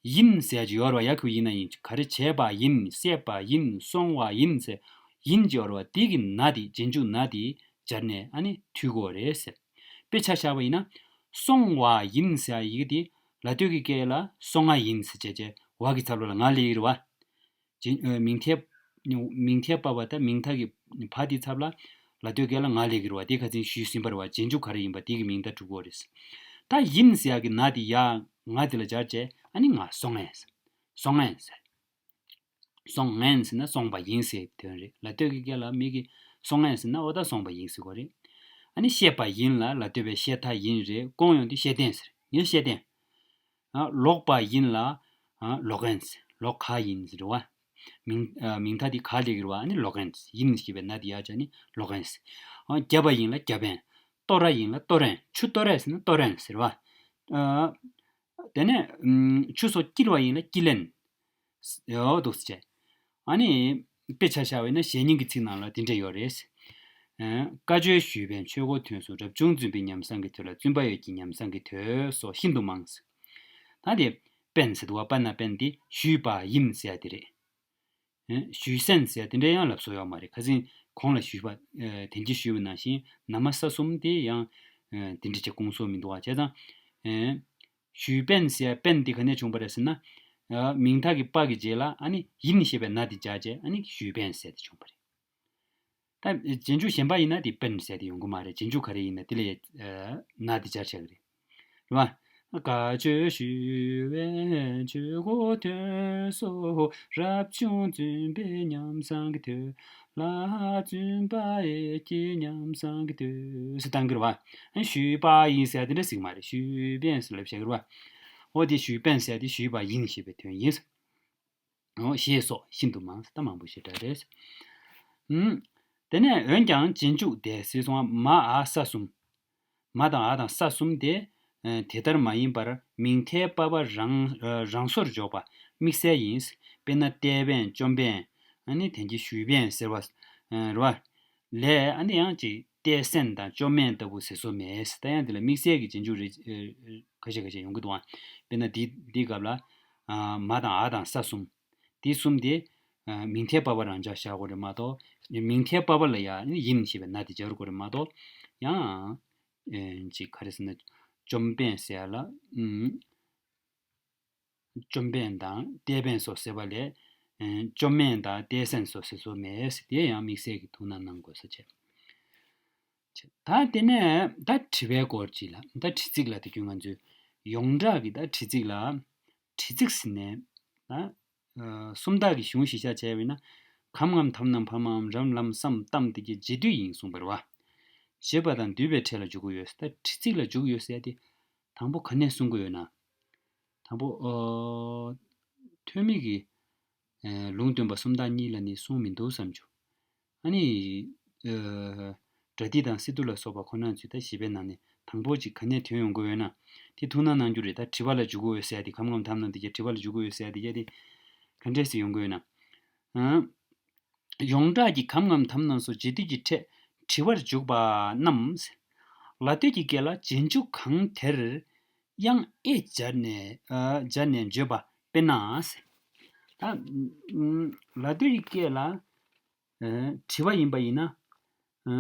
ཡིན་ཟེར་ཡ་ཅིག་ཡོད་རེད་བ། ཡ་གི་གུ་ཡི་ན་ཡིན། ག་རེ་བྱས་པ་ཡིན། བཤད་པ་ཡིན། སོང་བ་ཡིན་ཟེར། ཡིན་ཅིག་ཡོད་རེད་བ། དེ་གི་ན་དེ་རྗེས་འཇུག་ན་དེ་སྦྱར་ནས་ཨ་ནི་འཐུས་དགོས་རེད་ཟེར། དཔེ་ཆ་བཞག་པ་ཡིན་ན། སོང་བ་ཡིན་ཟེར་ཡ་ཡི་གེ་དེ་ལ་ལྟོས་ཀྱི་སྐད་ལ་སོང་ང་ཡིན་ཟེར་བྱས་བྱས་བ་གི་ཚབ་ལ་ང་སླེབས་ཀྱི་རེད་བ། རྗེས། ཨ། མིང་མཐའི། མིང་མཐའི་པ་ཕ་དང་མིང་མཐའ་གི་ཕ་དེའི་ཚབ་ལ་ལ་ལྟོས་སྐད་ལ་ང་སླེབས་ཀྱི་རེད་བ། དེ་ཁ་སང་ཞུས་ཟིན་པ་རེད་བ། རྗེས་འཇུག་ག་རེ་ཡིན་པ་དེ་གི་མིང་མཐའ་གྲུབ་ཀྱི་ཡོད་རེད། ད་ཡིན་ཟེར་ཡ་གི་ན་དེ་ཡ་ང་དེ་ལ་སྦྱར་བྱས་ཨ་ནི་ང་སོང་ངས། སོང་ངས་ཟེར། སོང་ངས་ཟེར་ན་སོང་པ་ཡིན་ཟེར་དོན་རེད། ལ་ལྟོས་ཀྱི་སྐད་ལ་མི་གིས་སོང་ངས་ཟེར་ན་འོ་ད་སོང་པ་ཡིན་ཟེར་དགོས་རེད། ཨ་ནི་བཤད་པ་ཡིན་ལ་ལ་ལྟོས་པའི་བཤད་ད་ཡིན་རེད། སྐོང་ཡོང་དུས་བཤད་བསྟན་ཟེར། ངས་བཤད་བསྟན། ཨ། ལོག་པ་ཡིན་ལ། ཨ། ལོག་ཡིན། ལོག་ག་ཡིན་ཟེར་བ། མིང་། ཨ། མིང་མཐའ་དེ་ག་སླེབས་ཀྱི་རེད་བ། ཨ་ནི་ལོག་ཡིན། ཡིན་ཞེས་པའི་ན་དེ་ཡར་སྦྱར་ནི་ལོག་ཡིན། ཨ། བརྒྱབ་པ་ཡིན་ལ་བརྒྱབ་ཡིན། གཏོར་བ་ཡིན་ལ་གཏོར་ཡིན། ཆུ་གཏོར་ཡིན་ཟེར་ན་གཏོར་ཡིན་ཟེར་བ། ཨ། དེ་ནས། ཨམ། ཆུ་སོགས་བསྐྱིལ་བ་ཡིན་ལ་བསྐྱིལ་ཡིན། ཡོད་འདུག་ཟེར་བྱས། ཨ་ནི། དཔེ་ཆ་བཞག་པ་ཡིན་ན་གཞན་སྙིང་གི་ཚིག་ནང་ལ་དེ་འདྲ་ཡོད་རེད། ཨ། བཀའ་བརྗོད་ཞུས་པས་ཆོས་སྒོ་ཐོན་སོང་། རབ་བྱུང་བཙུན་པའི་ཉམས་བཟང་གི་དོད་ལ། བཙུན་པ་ཡོད་ཀྱི་ཉམས་བཟང་གི་དོད་སོགས་ཤིན་ཏུ་མང་ཟེར། ད་དེ་པན་ཟེར་འདུག་བ། པ་ན་པན་དེ་ཞུས་པ་ཡིན་ཟེར་ཡ་དེ་རེད། ཨ། ཞུས་ཟིན་ཟེར་ཡ་དེ་འདྲ་ཡང་ལབ་སྲོལ་ཡོད་མ་རེད། ཁ་སང་གོང་ལ་ཞུས་པ། ཨ། དེང་གི་ཞུས་པ་ནང་བཞིན་ན་མ་ས་གསུམ་དེ་ཡང་། ཨ། དེ་འདྲ་ཅིག་སྐུང་སྲོལ་མི་འདུག་བ། བྱས་ཙང་། ཨ། ཞུས་པན་ཟེར་ཡ་པན་དེ་ག་ནས་བྱུང་བ་རེད་ཟེར་ན། ཨ་མིང་མཐའ་གི་པ་གི་རྗེས་ལ་ཨ་ནི་ཡིན་ཞེས་པའི་ན་དེ་སྦྱར་བྱས་ཨ་ནི་ཞུས་པན་ཟེར་ཏེ་བྱུང་བ་རེད། ད་རྗེས་འཇུག་གཞན་པ་ཡིན་ན་དེ་པན་ཟེར་ཏེ་ཡོང་གི་མ་རེད། རྗེས་འཇུག་ག་རེ་ཡིན་ན་དེ་ལ་ཨ་ན་དེ་སྦྱར་བྱ་གི་རེད། རེད་བ། བཀའ་ཆོས་ཞུ་བའི་ཆོས་གོ་ཐོས་སོ། རབ་བྱུང་བཙུན་པའི་ཉམས་བཟང་གི་དོན། ལྷ་བཙུན་པ་ཡི་སྐྱེས་ཉམས་བཟང་གི་དོན་ཟེར་བཏང་གི་རེད་བ། ཞུས་པ་ཡིན་ཟེར་དེ་འདྲ་ཟིག་མ་རེད། ཞུས་པན་ཟེར་ལབ་བྱ་གི་རེད་བ། འོ་དེ་ཞུས་པན་ཟེར་དེ་ཞུས་པ་ཡིན་ཞེས་པའི་དོན་ཡིན། འོ་ཞེས་སོགས་ཤིན་ཏུ་མང་ཟེར་ད་མང་པོ་ཞེ་དྲག་རེད། ཨུམ། དེ་ནས་འོན་ཀྱང་རྗེས་འཇུག་དེ་ཟེར་སོང་བ་མ་འ་ས་གསུམ། མ་དང་འ་དང་ས་གསུམ་དེ། ཨ་དེ་ལྟར་མ་ཡིན་པར་མིང་མཐའི་པ་པ་རང་ཨ་རང་སོར་འཇོག་པ་དམིགས་བསལ་ཡིན། དཔེར་ན་ཏེ་པན་ཅོམ་པན། ཨ་ནི་དེང་གི་ཞུས་པན་ཟེར་བ་ཨ་རེད་བ། ལས་ཨ་ནི་ཡང་ཅིག་ཏེ་སན་དང་ཅོམ་པན་ལྟ་བུ་ཟེར་སྲོལ་མེད། ད་ཡང་དེ་ལ་དམིགས་བསལ་གྱི་རྗེས་འཇུག་རེ་ཨ་ཁ་ཤས་ཁ་ཤས་ཡོང་གི་འདུག་ཨ། དཔེར་ན་འདི་འདི་སྐབས་ལ་ཨ་མ་དང་འ་དང་ས་གསུམ། འདི་གསུམ་དེ་ཨ་མིང་མཐའི་པ་པ་རང་འཇགས་བཞག་དགོས་རེད་མ་གཏོགས། མིང་མཐའི་པ་པ་ལ་ཡང་ཡིན་ཞེས་པའི་ན་དེ་སྦྱར་དགོས་རེད་མ་གཏོགས། ཡང་ཨེ་ཅིག་ག་རེ་ཟེར་ན། ཅོམ་པན་ཟེར་ཡ་ལ་ཨུམ། ཅོམ་པན་དང་ཏེ་པན་སོགས་ཟེར་བ་ལས། ཨེ་ཅོམ་མན་དང་ཏེ་སན་སོགས་ཟེར་སྲོལ་མེད། དེ་ཡང་དམིགས་བསལ་གྱི་ཐུགས་སྣང་གནང་དགོས་ས་བྱས། ད་དེ་ནས་ད་དྲི་བའི་སྐོར་ཅིག་ལ། ད་དྲི་ཚིག་ལ་དེ་རྒྱུན་ང་ཚོས་ཡོངས་གྲགས་ཀྱི་ད་དྲི་ཚིག་ལ། དྲི་ཚིག་ཟེར་ནས་ད་ཨ་སུམ་རྟགས་ཀྱི་གཞུང་གཞི་བཞག་བྱས་པས་ན། གམ་ངམ་དམ་ནམ་བམ་འམ་རམ་ལམ་སམ་ཏམ་དེ་གའི་རྗེས་ཟློས་ཡིན་གསུངས་པ་རེད་བ། ཞེས་པ་དང་འདུས་པའི་ཕྲད་ལ་འཇུག་གི་ཡོད། ད་དྲི་ཚིག་ལ་འཇུག་གི་ཡོད་ཟེར་ཏེ། དང་པོ་ག་ནས་གསུང་གི་ཡོད་ན། དང་པོ་ཨ་ཐོན་མི་གི་ཨ་ལུང་སྟོན་པ་སུམ་རྟགས་གཉིས་ལ་ནི་གསུང་མི་འདུག་བསམ་བྱུང་། ཨ་ནི་ཨ་པྲ་ཏི་དང་སི་ཏུ་ལ་སོགས་པ་ཁོ་ན་ཚོས་ད་བཞི་པའི་ནང་ནས་དང་པོ་ཅིག་ག་ནས་ཐོན་ཡོང་གི་ཡོད་ན། དེ་ཐུགས་སྣང་གནང་རྒྱུ་རེད། ད་དྲི་བ་ལ་འཇུག་གི་ཡོད་ཟེར་ཏེ། གམ་ངམ་དམ་ནམ་དེ་གའི་དྲི་བ་ལ་འཇུག་གི་ཡོད་ཟེར་ཏེ་ག་དེ་ག་འདྲས་སེ་ཡོང་གི་ཡོད་ན། ཨ། ཡོངས་གྲགས་ཀྱི་གམ་ངམ་དམ་ནམ་སོགས་རྗེས་ཟློས་ཀྱི་ཕྲད་དྲི་བར་འཇུག་པ་རྣམས། ལ་ལྟོས་ཀྱི་སྐད་ལ་རྗེས་འཇུག་གང་དེར་དབྱངས་ཨེ་སྦྱར་ནས་ཨ་སྦྱར་ནས་བརྗོད་པ། དཔེར་ན། ད་ཨ་ལ་ལྟོས་ཀྱི་སྐད་ལ་ཨ་དྲི་བ་ཡིན་པ་ཡིན་ན། ཨ་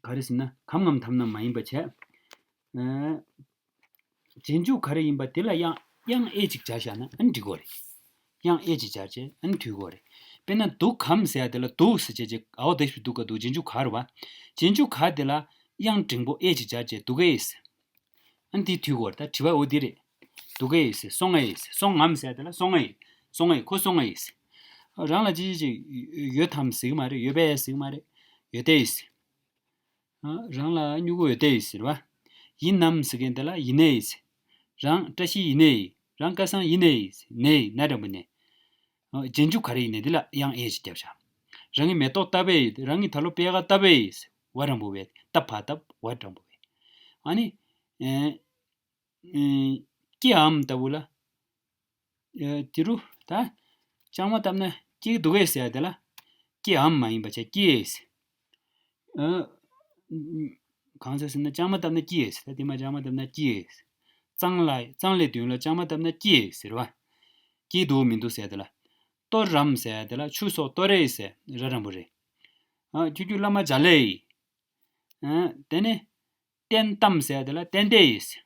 ག་རེ་ཟེར་ན། གམ་ངམ་དམ་ནམ་མ་ཡིན་པ་བྱས། ཨ་རྗེས་འཇུག་ག་རེ་ཡིན་པ་དེ་ལ་དབྱངས་དབྱངས་ཨེ་ཅིག་སྦྱར་བཞག་ན་ཨ་ནི་འགྲིག་གོ་རེད། དབྱངས་ཨེ་ཅིག་སྦྱར་བྱས་ཨ་ནི་འདུག་གོ་རེད། དཔེར་ན་འདུག་གམ་ཟེར་ཡ་དེ་ལ་འདུག་ཟེར་བྱས་བྱས་འ་འོག་ད་ཞབས་ཀྱུ་འདུག་ག་འདུག་རྗེས་འཇུག་ག་རེད་བ། རྗེས་འཇུག་ག་དེ་ལ་དབྱངས་འགྲེང་པོ་ཨེ་ཅིག་སྦྱར་བྱས་འདུག་གས་ཟེར། ཨ་ནི་དེ་འདུག་གོ་རེད། ད་དྲི་བ་འོ་དེ་རེད། འདུག་གས་ཟེར། སོང་ངས་ཟེར། སོང་ངམ་ཟེར་ཡ་དེ་ལ་སོང་ངས། སོང་ངས། ཁོ་སོང་ངས་ཟེར། རང་ལ་ཅི་ཅི་ཅི་ཡོད་དམ་ཟེར་གྱི་མ་རེད། ཡོད་པས་ཟེར་གྱི་མ་རེད། ཡོད་དེ་ཟེར། ཨ་རང་ལ་སྨྱུ་གུ་ཡོད་དེ་ཟེར་བ། ཡིན་ནམ་ཟེར་མཁན་དེ་ལ་ཡིན་ནའི་ཟེར། རང་བཀྲ་ཤིས་ཡིན་ནའི། རང་སྐལ་བཟང་ཡིན་ནའི་ཟེར། ནའི་ན་འགྲེང་བུ་ནས། ཨ་རྗེས་འཇུག་ག་རེ་ཡིན་ནའི་དེ་ལ་དབྱངས་ཨེ་ཞིག་བརྒྱབ་བཞག་རང་གི་མེ་ཏོག་བཏབ་པས། རང་གི་ད་ལོ་པད་ཁ་བཏབ་པས་ཟེར། ཝ་འགྲེང་བུ་བས། བཏབ་བ་བཏབ་ཝ་འགྲེང་བུ་བས། ཨ་ནི། ཨེ། ཨེ། སྐྱེའམ་ལྟ་བུ་ལ། ཨེ། དེ་རུ་ད། ལྕང་མ་བཏབ་ན་སྐྱེ་གི་འདུག་གས་ཟེར་ཡ་དེ་ལ། སྐྱེའམ་མ་ཡིན་པ་བྱས་སྐྱེས་ཟེར། ཨེ། གང་ཟེར་ཟེར་ན་ལྕང་མ་བཏབ་ན་སྐྱེས་ཟེར། ད་དེ་མ་ལྕང་མ་བཏབ་ན་སྐྱེས་ཟེར། གཙང་ལ་གཙང་ལས་མདུན་ལ་ལྕང་མ་བཏབ་ན་སྐྱེས་ཟེར་བ། སྐྱེ་འདུག་མི་འདུག་ཟེར་ཡ་དེ་ལ། གཏོར་རམ་ཟེར་ཡ་དེ་ལ་ཆུ་སོགས་གཏོར་རེ་ཟེར། ར་འགྲེང་བུ་རེད། ཨ་ཁྱོད་ཁྱོད་བླ་མ་མཇལ་ལེ། ཨ་དེ་ནས། བསྟན་གཏམ་ཟེར་ཡ་དེ་ལ་བསྟན་ཏེ་ཡིས།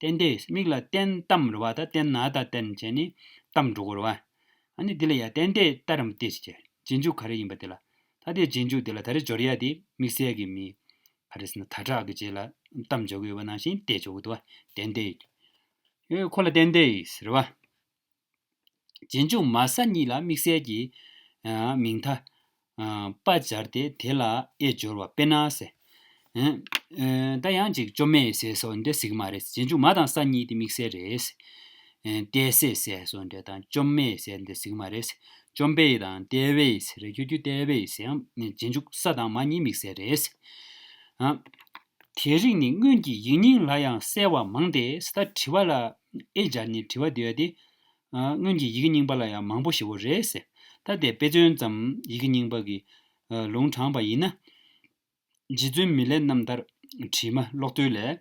བསྟན་ཏེ་ཡིས། མིག་ལ་བསྟན་གཏམ་རེད་བ། ད་བསྟན་ན་ད་བསྟན་བྱས་ནས་གཏམ་འགྲོ་གི་རེད་བ། ཨ་ནི་འདི་ལ་ཡ་བསྟན་ཏེ་ད་རམ་ཏེ་ཟེར་བྱས། རྗེས་འཇུག་ག་རེ་ཡིན་པ་དེ་ལ། ད་དེ་རྗེས་འཇུག་དེ་ལ་ད་རེ་སྦྱོར་ཡ་དེ་དམིགས་བསལ་གྱི་མི། ག་རེ་ཟེར་ན་ད་དྲག་གི་རྗེས་ལ་གཏམ་འཇོག་གི་ཡོད་པ་ནང་བཞིན་ཏེ་འཇོག་གི་འདུག་བ། བསྟན་ཏེ་ཡིས། ཡོད་ཁོ་ལ་བསྟན་ཏེ་ཡིས་ཟེར་བ། རྗེས་འཇུག་མ་ས་གཉིས་ལ་དམིགས་བསལ་གྱི་ཨ་མིང་མཐའ་ཨ་པ་སྦྱར་ཏེ་དེ་ལ་ཨེ་སྦྱོར་བ། དཔེར་ན་ཟེར། ཨ་ད་ཡང་ཅིག་ཅོ་མེ་ཟེར་སོགས་འདི་ཟིག་མ་རེད། རྗེས་འཇུག་མ་དང་ས་གཉིས་དེ་དམིགས་བསལ་རེད། ཨ་ཏེ་སེ་ཟེར་སོགས་འདི་དང་ཅོ་མེ་ཟེར་འདི་ཟིག་མ་རེད། ཅོམ་པེ་དང་ཏེ་བེ་ཟེར་རེད། ཁྱོད་ཁྱོད་ཏེ་བེ་ཟེར་ཡང་རྗེས་འཇུག་ས་དང་མ་གཉིས་དམིགས་བསལ་རེད། ཨ་དེ་རིགས་ནི་སྔོན་གྱི་ཡིག་རྙིང་ལ་ཡང་གསལ་བ་མང་སྟེ། ད་དྲི་བ་ལ་ཨེ་སྦྱར་ནས་དྲི་བ་འདི་ཡོད་དེ། ཨ་སྔོན་གྱི་ཡི་གེ་རྙིང་པ་ལ་ཡང་མང་པོ་ཞེ་པོ་རེད་ཟེར། ད་དེ་དཔེ་མཚོན་ཙམ་ཡི་གེ་རྙིང་པ་གི་ཨ་ལུང་དྲངས་པ་ཡིན་ན། རྗེ་བཙུན་མི་ལའི་རྣམ་ཐར་བྲིས་མ་ཀློག་ཐོས་ལས།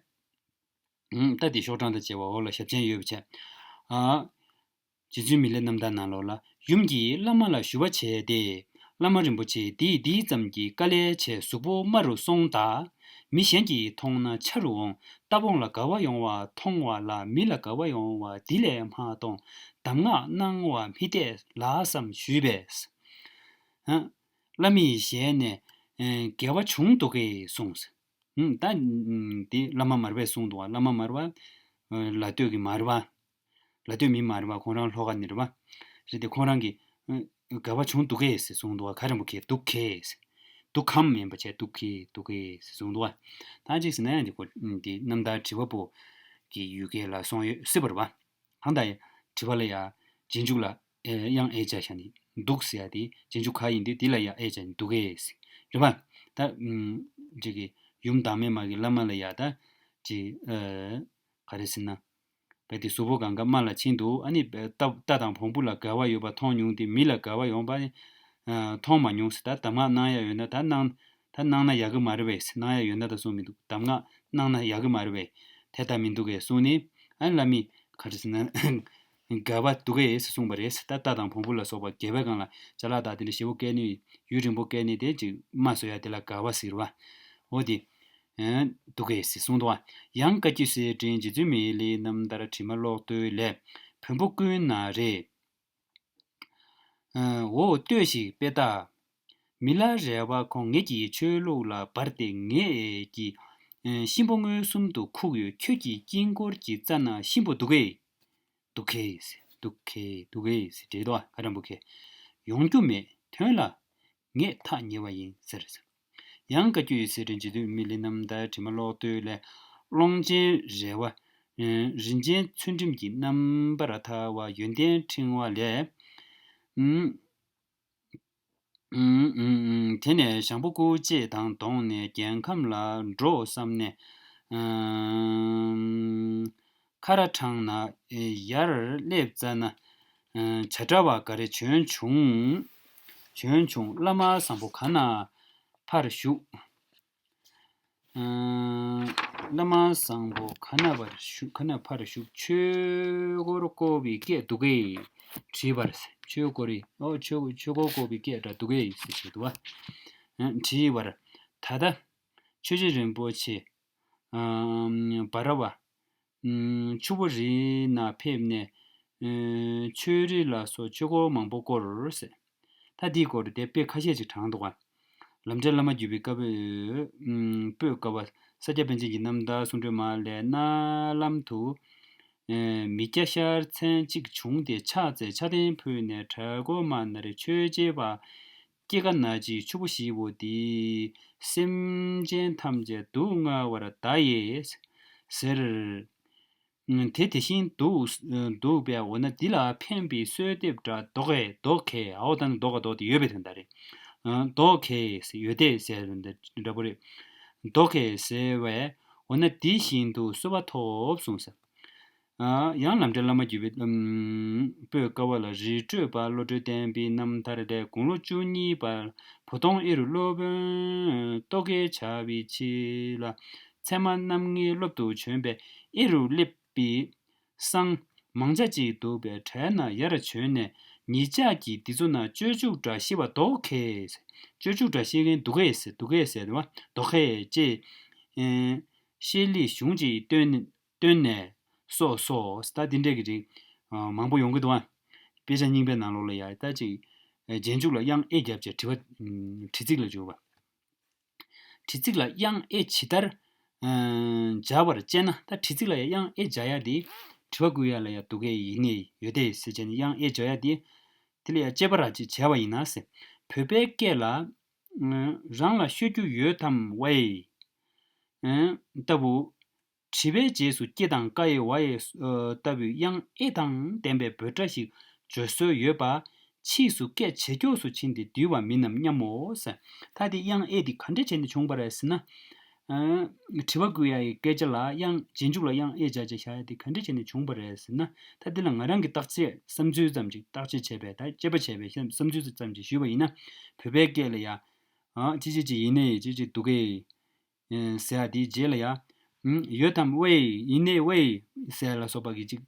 ཨུམ། ད་དེ་ཤོག་གྲངས་དང་བཅས་པ་འོག་ལ་ཞབས་མཆན་ཡོད་པ་བྱས། ཨ་རྗེ་བཙུན་མི་ལའི་རྣམ་ཐར་ནང་ལོགས་ལ། ཡུམ་གྱིས་བླ་མ་ལ་ཞུ་བ་བྱས་ཏེ། བླ་མ་རིན་པོ་ཆེ་འདིས་འདི་ཙམ་གྱི་དཀའ་ལས་བྱས་གཟུགས་པོ་དམའ་རུ་སོང་ད། མི་གཞན་གྱིས་མཐོང་ན་ཆ་རུ་འོང་། རྟ་བོང་ལ་དགའ་བ་ཡོང་བ་མཐོང་བ་ལ་མི་ལ་དགའ་བ་ཡོང་བ་འདི་ལས་མ་གཏོང་ གདམས་ངག་གནང་བ་མི་འཐད་ལགས་སམ་ཞུས་པས། ཨ། བླ་མའི་ཞལ་ནས། ཨེ། འགལ་བ་བྱུང་འདུག་གས་གསུངས། ཨུམ། ད། ཨུམ། དེ་བླ་མ་མར་པས་གསུངས་འདུག་བ། བླ་མ་མར་པ། ཨ། ལ་སྟོད་ཀྱི་མར་པ། ལ་སྟོད་མི་མར་པ། ཁོང་རང་ལྷོ་ཁ་ནས་རེད་པ། རེད་དེ། ཁོང་རང་གིས། ཨ། འགལ་བ་བྱུང་འདུག་གས་ཟེར་གསུངས་འདུག་བ། ག་རེ་འབུ་གས་འདུག་གས་ཟེར། འདུག་གམ་མིན་པ་བྱས་འདུག་གས་འདུག་གས་ཟེར་གསུངས་འདུག་བ། ད་ཅིག་ཟེར་ན་ཡང་དེ་ཁོ་དེ་རྣམ་ཐར་དྲི་བ་པོ་གི་ཡུལ་སྐད་ལ་སོང་ཡོད་སྲིད་པ་རེད་པ། གང་ལྟར་དྲི་བ་ལ་ཡ་རྗེས་འཇུག་ལ་དབྱངས་ཨེ་སྦྱར་བཞག་ནས་འདུག་ཟེར་ཡ་དེ་རྗེས་འཇུག་ག་ཡིན་དུས་དེ་ལ་ཡ་ཨེ་སྦྱར་ནས་འདུག་གས་ཟེར་རེད་པ། ད་ཅིག་གི་ཡུམ་བདག་མེད་མ་གི་བླ་མ་ལ་ཡ་ད་ཅིག་ག་རེ་ཟེར་ན། རྦད་དེ་གཟུགས་པོ་གང་ག་རྨ་ལ་ཕྱིན་འདུག་ཨ་ནི་རྟ་རྟ་དང་བོང་བུ་ལ་འགལ་བ་ཡོད་པ་མཐོང་མྱོང་སྟེ། མི་ལ་འགལ་བ་ཡོང་པ་ནི། ཨ། མཐོང་མ་མྱོང་ཟེར། ད་གདམས་ངག་གནང་ཡ་ཡོད་ན་ད་གནང་། ད་གནང་ན་ཡག་གི་མ་རེད་པས། གནང་ཡ་ཡོད་ན་ད་གསུངས་མི་འདུག་གདམས་ངག་གནང་ན་ཡག་གི་མ་རེད་པས། དེ་ལྟ་མི་འདུག་གས་གསུངས་ནས། ཨ་ནི་བླ་མས་ག་རེ་ཟེར་ན། འགལ་བ་འདུག་གས་ཟེར་གསུངས་པ་རེད། ད་རྟ་དང་བོང་བུ་ལ་སོགས་པ་འགལ་བའི་སྒང་ལ་ཅ་ལག་དག་དེ་འདྲ་ཞེ་པོ་བཀལ་ནས། ཡུན་རིང་པོ་བཀལ་ནས་དེ་ཅིག་རྨ་བཟོ་ཡ་དེ་ལ་འགལ་བ་ཟེར་བ། འོ་དེ། ཨ། འདུག་གས་ཟེར་གསུངས་འདུག་བ། ཡང་བཀའ་བརྒྱུད་གསེར་ཕྲེང་རྗེ་བཙུན་མི་ལའི་རྣམ་ཐར་དྲི་མ་ཀློག་དུས་ལས། བོན་པོ་ཀུན་ན་རེ། ཨ། འོ་ལྟོས་ཤིག་དཔེ་ལྟ། མི་ལ་རས་པ་ཁོང་ངེད་ཀྱི་ཆོས་ལུགས་ལ་འབར་ཏེ་ངེད་ཀྱི། ཨ། གཤིན་པོ་མངོན་སུམ་དུ་ཁུག་ཡོད། ཁྱོད་ཀྱི་དཀྱིལ་འཁོར་གྱི་རྩ་ན་གཤིན་པོ་འདུག་གས། འདུག་གས། འདུག་གས། འདུག་གས་ཟེར་འདྲེ་དོ། ཁ་རམ་བུ་གས། ཡོང་རྒྱུ་མེད། དོན་ལ་ངས་ཐག་ཉེ་བ་ཡིན་ཟེར། ཡང་བཀའ་བརྒྱུད་གསེར་ཕྲེང་རྗེ་བཙུན་མི་ལའི་རྣམ་ཐར་དྲི་མ་ཀློག་དུས་ལས། ཀློང་ཆེན་རས་པ། རིན་ཆེན་ཚུལ་ཁྲིམས་ཀྱི་རྣམ་པར་ཐར་བ་ཡོན་ཏན་ཕྲེང་བ་ལས། ཨུམ། ཨུམ། ཨུམ། ཨུམ། དེ་ནས་ཞང་པོ་སྐུ་བཅས་དང་བསྡོངས་ནས་རྒྱལ་ཁམས་ལ་འགྲོ་བསམ་ནས། ཨུམ། ཁ་ར་འཕྲང་ན་ཡར་སླེབས་ཙ་ན། ཨུམ། བྱ་ཁྲ་བ་འགའ་རེ་བྱོན་བྱུང་། བྱོན་བྱུང་། བླ་མ་བཟང་པོ་ག་ན་ཕར་བཞུགས། ཨུམ། བླ་མ་བཟང་པོ་ག་ན་ཕར་བཞུགས། ག་ན་ཕར་བཞུགས། ཆོས་འཁོར་བསྐོར་བའི་སྐད་འདུག་གས། དྲིས་པར། ཆོས་འཁོར་རི། ཨོ། ཆོས། ཆོས་འཁོར་བསྐོར་བའི་སྐད་འདྲ་འདུག་གས་ཟེར་ཞུས་འདུག་བ། ཨུམ། དྲིས་པར། ད་ལྟ་ཆོས་རྗེ་རིན་པོ་ཆེ། ཨུམ། འབར་བ། ཨུམ། ཆུ་བོ་རི་ན་ཕེབས་ནས། ཨུམ། ཆོས་རི་ལ་སོགས་ཆོས་འཁོར་མང་པོ་བསྐོར་ཟེར། ད་འདིའི་སྐོར་དེ་དཔེ་ཁ་ཤས་ཅིག་དྲངས་འདུག་ག། ལམ་འབྲས་བླ་མ་བརྒྱུད་པའི་བཀའ་པོད། ཨུམ། པོད་ཀ་བ། ས་སྐྱ་པཎ་ཆེན་གྱི་རྣམ་ཐར་གསུང་སྒྲོས་མ་ལས། གནའ་ལམ་དུ། ཨུམ། མི་སྐྱ་ཤར་མཚན་གཅིག་བྱུང་སྟེ་ཕྱག་འཚལ་ཕྱག་རྟེན་ཕུལ་ནས། གྲལ་མགོ་མ་ན་རེ་ཆོས་རྗེ་པ། སྐྱེ་རྒ་ན་འཆིའི་ཆུ་བོ་བཞི་པོ་འདིས་སེམས་ཅན་ཐམས་ཅད་སྡུག་བསྔལ་བར་གདའ་ཡི་ཟེར། དེ་དེ་བཞིན་དུ་འདུག་པས། འོ་ན་འདི་ལ་ཕན་པའི་གསོལ་འདེབས་འདྲ་འདོགས་གས། འདོགས་གས། འོ་ད་ནི་འདོགས་ག་འདོགས་ཏེ་ཡོད་པའི་དོན་དག་རེད། འདོགས་གས་ཟེར། ཡོད་དེ་ཟེར་འདྲ་པོ་རེད། འདོགས་གས་ཟེར་བས། འོ་ན་འདི་བཞིན་དུ་གསོལ་བ་ཐོབ་གསུངས་ཟེར། ཡང་ལམ་འབྲས་བླ་མ་བརྒྱུད་པའི་པོད་ཀ་བ་ལ། རི་ཁྲོད་པ་བློ་གྲོས་བརྟན་པའི་རྣམ་ཐར་ལས། དགུང་ལོ་བཅུ་གཉིས་པར་བུ་སྟོང་ཨེ་རུ་སློབ་དཔོན་རྟོག་གེ་བྱ་བའི་ཁྱི་ལ་ཚད་མ་རྣམ་ངེས་སློབ་ཏུ་བྱོན་པས། ཨེ་རུ་སླེབས་པའི་སང་མང་ཇ་ཅིག་འདུག་པས། གྲལ་ན་ཡར་བྱོན་ནས། ཉིད་ཅག་གིས་འདི་ཚོ་ན་སྤྱོད་འཇུག་འདྲ་ཤེས་པ་འདོགས་གས། སྤྱོད་འཇུག་འདྲ་ཤེས་མཁན་འདུག་གས་ཟེར། འདུག་གས་ཟེར་བ། འདོགས་གས་ཅེས། ཤེས་ལེགས་གཞུང་ཅིག་བཏོན། བཏོན་ནས་སོ་སོ། ད་འདི་འདྲས་ཀྱི་རིགས་མང་པོ་ཡོང་གི་འདུག་ཨ། དཔེ་ཆ་རྙིང་པའི་ནང་ལོགས་ལ་ཡ་ད་ཅིག་རྗེས་འཇུག་ལ་དབྱངས་ཨེ་བརྒྱབ་བྱས་དྲི་བ། དྲི་ཚིག་ལ་འཇུག་པ། དྲི་ཚིག་ལ་དབྱངས་ཨེ་ཇི་ལྟར་སྦྱར་བར་དཔྱད་ན། ད་དྲི་ཚིག་ལ་ཡ་དབྱངས་ཨེ་སྦྱར་ཡ་དེ་དྲི་བ་བཀོད་ཡ་ལ་ཡ་འདུག་གས་ཡིན་ནས་ཡོད་དེ་ཟེར་བྱས་ནས་དབྱངས་ཨེ་སྦྱར་ཡ་དེ། དེ་ལ་ཡ་དཔྱད་པ་ར་ཅིག་བྱས་པ་ཡིན་ན་ཟེར། བོད་པའི་སྐད་ལ། རང་ལ་ཤོད་རྒྱུ་ཡོད་དམ་ཝེ། ལྟ་བུ། དྲི་བའི་རྗེས་སུ་ཀྱེ་དང་ཀ་ཡེ་ཝ་ཡེ་ལྟ་བུའི་དབྱངས་ཨེ་དང་ལྡན་པའི་འབོད་སྒྲ་ཞིག་བརྗོད་སྲོལ་ཡོད་པ། ཕྱིས་སུ་སྐད་ཇེ་མགྱོགས་སུ་ཕྱིན་ཏེ་བསྡུས་པ་མིན་ནམ་སྙམ་མོ་ཟེར། ད་དེ་དབྱངས་ཨེ་དེ་ག་འདྲས་བྱས་ནས་བྱུང་བ་རེད་ཟེར་ན། དྲི་བ་བཀོད་ཡ་ཡི་སྐད་ཆ་ལ་དབྱངས་རྗེས་འཇུག་ལ་དབྱངས་ཨེ་སྦྱར་བྱས་བཞག་ཡ་དེ་ག་འདྲས་བྱས་ནས་བྱུང་བ་རེད་ཟེར་ན། ད་དེ་ལ་ང་རང་གི་བརྟག་དཔྱད་བསམ་ཚུལ་ཙམ་ཅིག་བརྟག་དཔྱད་བྱས་པའི། ད་དཔྱད་པ་བྱས་པའི་བསམ་ཚུལ་ཙམ་ཅིག་ཞུས་པ་ཡིན་ན། བོད་པའི་སྐད་ལ་ཡ། ཅི་ཅི་ཅི་ཡིན་ནའི་ཅི་ཅི་འདུག་གས། ཟེར་ཡ་དེའི་རྗེས་ལ་ཡ། ཡོད་དམ་ཝེ། ཡིན་ནའི་ཝེ། ཟེར་ལ་སོགས་པ་གི་ཅིག་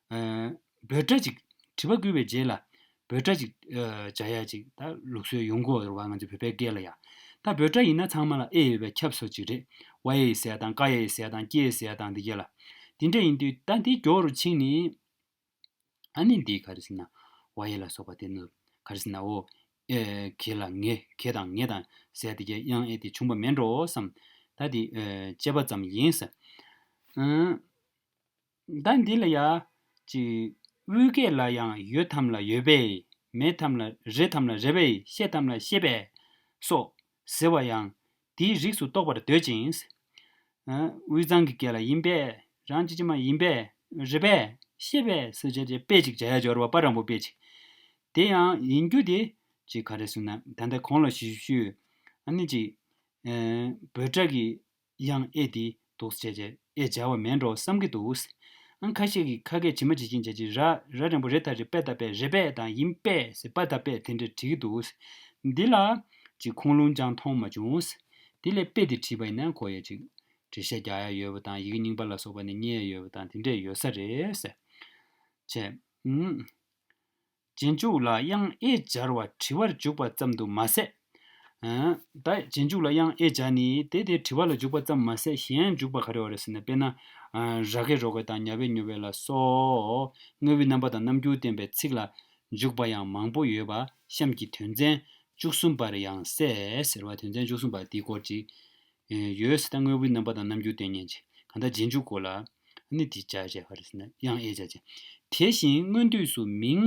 འབོད་སྒྲ་ཅིག་དྲི་བ་བཀོད་པའི་རྗེས་ལ་འབོད་སྒྲ་ཅིག་སྦྱར་ཡ་ཅིག་ད་ལུགས་སྲོལ་ཡོང་གི་ཡོད་རེད་བ། ང་ཚོའི་བོད་པའི་སྐད་ལ་ཡ། ད་འབོད་སྒྲ་ཡིན་ན་ཚང་མ་ལ་ཨེ་ཡོད་པའི་ཁྱབ་སོ་ཅིག་རེད། ཝེ་ཟེར་ཡ་དང་ཀ་ཡེ་ཟེར་ཡ་དང་ཀྱེ་ཟེར་ཡ་དང་འདི་གས་ལ། དེ་འདྲ་ཡིན་དུས་ད་འདི་མགྱོགས་རུ་ཕྱིན་ནས། ཨ་ནི་འདི་ག་རེ་ཟེར་ན་ཝ་ཡེ་ལ་སོགས་པ་དེ་ནི་ག་རེ་ཟེར་ན་འོ། ཨེ་གེ་ལ་ངེ་གེ་དང་ངེ་དང་ཟེར་དེ་གའི་དབྱངས་ཨེ་དེ་བྱུང་བ་མེད་འགྲོ་བསམ། ད་དེ་ཨེ་དཔྱད་པ་ཙམ་ཡིན་ཟེར། ཨང་། ད་འདི་ལ་ཡ། ཅིག་དབུས་སྐད་ལ་ཡང་ཡོད་དམ་ལ་ཡོད་པས། མེད་དམ་ལ་རེད་དམ་ལ་རེད་པས། ཤེས་དམ་ལ་ཤེས་པས། སོགས་ཟེར་བ་ཡང་དེའི་རིགས་སུ་གཏོགས་པར་འདོད་ཅིང་། ཨ། དབུས་གཙང་གི་སྐད་ལ་ཡིན་པས། རང་ཅི་ཅི་མ་ཡིན་པས། རེད་པས། ཤེས་པས་ཟེར་བྱས་བྱས་དཔེ་ཅིག་བྱ་ཡ་སྦྱོར་བ་པ་རང་པོ་དཔེ་ཅིག་དེ་ཡང་ཡིན་རྒྱུ་དེ་ཅིག་ག་རེ་ཟེར་ན་ད་ལྟ་གོང་ལ་ཞུས་ཞུས། ཨ་ནི་ཅིག་ཨ། འབོད་སྒྲ་གི་དབྱངས་ཨེ་དེ་འདུག་སེ་བྱས་བྱས་ཨེ་སྦྱར་བ་མེད་འགྲོ་བསམ་གྱི་འདུག་ཨང་། ཁ་ཤས་ཀྱིས་ཁ་སྐད་ཇི་མ་ཇི་བཞིན་བྱས་ཀྱི་ར་ར་འགྲེང་བུ་རེ་ད་རེ་པད་ད་པད་རེ་པད་དང་ཡིན་པས་ཟེར་པ་ད་པད་དེ་འདྲས་བྲིས་ཀྱི་འདུག་འདི་ལ་ཅིག་ཁུངས་ལུང་ཅང་མཐོང་མ་བྱུང་། དེ་ལས་དཔེ་དེ་བྲིས་པ་ཡིན་ན་ཁོ་ཡ་ཅིག་འགྲེལ་བཤད་རྒྱག་ཡ་ཡོད་པ་དང་ཡི་གེ་རྙིང་པ་ལ་སོགས་པ་ནས་རྙེད་ཡ་ཡོད་པ་དང་དེ་འདྲས་ཡོད་ས་རེད་ཟེར། བྱས། ཨང་། རྗེས་འཇུག་ལ་དབྱངས་ཨེ་སྦྱར་བ་དྲི་བར་འཇུག་པ་ཙམ་དུ་མ་ཟད། ཨ། ད་རྗེས་འཇུག་ལ་དབྱངས་ཨེ་སྦྱར་ནས་དེ་དེ་དྲི་བ་ལ་འཇུག་པ་ཙམ་མ་ཟད་གཞན་འཇུག་པ་ག་རེ་ཡོད་རེད་ཟེར་ན། དཔེར་ན། ཨ། ར་གེ་རོ་གེ་དང་ཉ་བེ་ཉོ་བེ་ལ་སོགས་དངོས་པོའི་རྣམ་པ་དང་རྣམ་འགྱུར་བསྟན་པའི་ཚིག་ལ་འཇུག་པ་ཡང་མང་པོ་ཡོད་པ་གཤམ་གྱི་དོན་ཚན་བཅུ་གསུམ་པར་ཡང་གསལ་ཟེར་བ། དོན་ཚན་བཅུ་གསུམ་པ་འདི་སྐོར་ཅིག་ཡོད་ཟེར། ད་དངོས་པོའི་རྣམ་པ་དང་རྣམ་འགྱུར་སྟོན་མཁན་ཅིག་གང་ལྟར་རྗེས་འཇུག་གོ་ལ། ཨ་ནི་དེ་སྦྱར་བྱས་ག་རེ་ཟེར་ན་དབྱངས་ཨེ་སྦྱར་བྱས། དེ་བཞིན་སྔོན་དུས་སུ་མིང་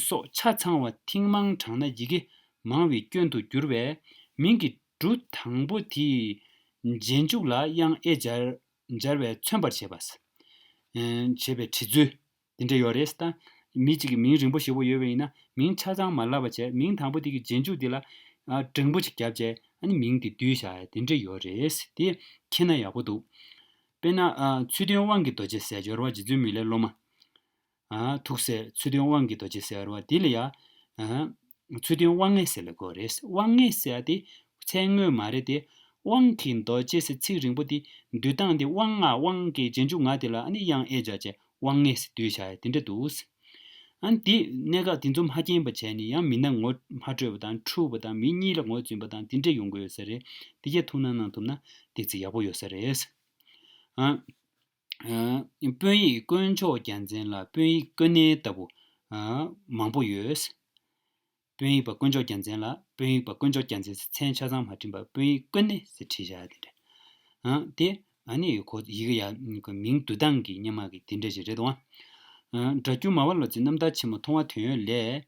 སོགས་ཆ་ཚང་བ་ཐེངས་མང་དྲངས་ན་ཡི་གེ་མང་བའི་སྐྱོན་དུ་འགྱུར་བས། མིང་གི་འབྲུ་དང་པོ་དེའི་རྗེས་འཇུག་ལ་དབྱངས་ཨེ་སྦྱར་སྦྱར་བས་མཚོན་པར་བྱེད་པ། ཨེ། བྱེད་པའི་བྲིས་ཚུལ་དེ་འདྲ་ཡོད་རེད་ད། མི་གཅིག་གིས་མིང་རིང་པོ་ཞེ་པོ་ཡོད་པ་ཡིན་ན་མིང་ཆ་ཚང་མ་ལབ་པ་བྱས། མིང་དང་པོ་དེ་གི་རྗེས་འཇུག་དེ་ལ་ཨ། འགྲེང་བུ་ཅིག་བརྒྱབ་བྱས་ཨ་ནི་མིང་དེ་བསྡུས་བཞག་ཡ་དེ་འདྲ་ཡོད་རེད། དེ་མཁྱེན་ན་ཡག་པོ་འདུག་དཔེར་ན། ཨ། ཚུལ་སྟོན་དབང་གི་རྡོ་རྗེ་ཟེར། སྦྱོར་བ་རྗེ་བཙུན་མི་ལའི་སློབ་མ། ཨ། ཐུགས་སྲས་ཚུལ་སྟོན་དབང་གི་རྡོ་རྗེ་ཟེར་བ་འདི་ལ་ཡ། ཨ། ཚུལ་སྟོན་དབང་ངེ་ཟེར་ལ་གོ་རེད། དབང་ངེ་ཟེར་ཡ་དེ་མཚན་དངོས་མ་རེད་དེ། དབང་གི་རྡོ་རྗེ་ཟེར་ཚིག་རིང་པོ་དེ་འདུས་སྟངས་དེ་དབང་ང་དབང་གི་རྗེས་འཇུག་ང་དེ་ལ་ཨ་ནི་དབྱངས་ཨེ་སྦྱར་བྱས་དབང་ངེ་ཟེར་བསྡུས་བཞག་ཡ་དེ་འདྲ་འདུག་ཨ་ནི་དེ་གནད་འགག་དེ་ཚོ་མ་མཁྱེན་པ་བྱས་ནས་ཡང་མི་སྣ་ངོ་མ་འཕྲོད་པ་དང་འཁྲུལ་བ་དང་མི་གཉིས་ལ་ངོ་འཛིན་པ་དང་དེ་འདྲ་ཡོང་གི་ཡོད་ས་རེད། དེ་གས་ཐུགས་སྣང་གནང་ཐུབ་ན་དེ་ཚིག་ཡག་པོ་ཡོད་ས་རེད། ཨ། ཨ། དཔོན་ཡིག་དཀོན་མཆོག་རྒྱལ་མཚན་ལ་དཔོན་ཡིག་དཀོན་གནས་ལྟ་བུ། ཨ། མང་པོ་ཡོད། དཔོན་ཡིག་པ་དཀོན་མཆོག་རྒྱལ་མཚན་ལ་དཔོན་ཡིག་པ་དཀོན་མཆོག་རྒྱལ་མཚན་ཟེར་མཚན་ཆ་ཚང་མ་བྲིས་པ་དཔོན་ཡིག་དཀོན་གནས་ཟེར་བྲིས་བཞག་དེ་འདྲ། ཨ། དེ་ཨ་ནི་ཁོ་ཡི་གེ་ཡ་མིང་བསྡུ་སྟངས་ཀྱི་སྔོན་མ་གི་དེ་འདྲ་ཞིག་རེད་དོ། ཨ། སྒྲ་སྒྱུར་མ་བ་ལོ་ཙཱའི་རྣམ་ཐར་ཆེན་མོ་མཐོང་བ་དོན་ཡོད་ལས།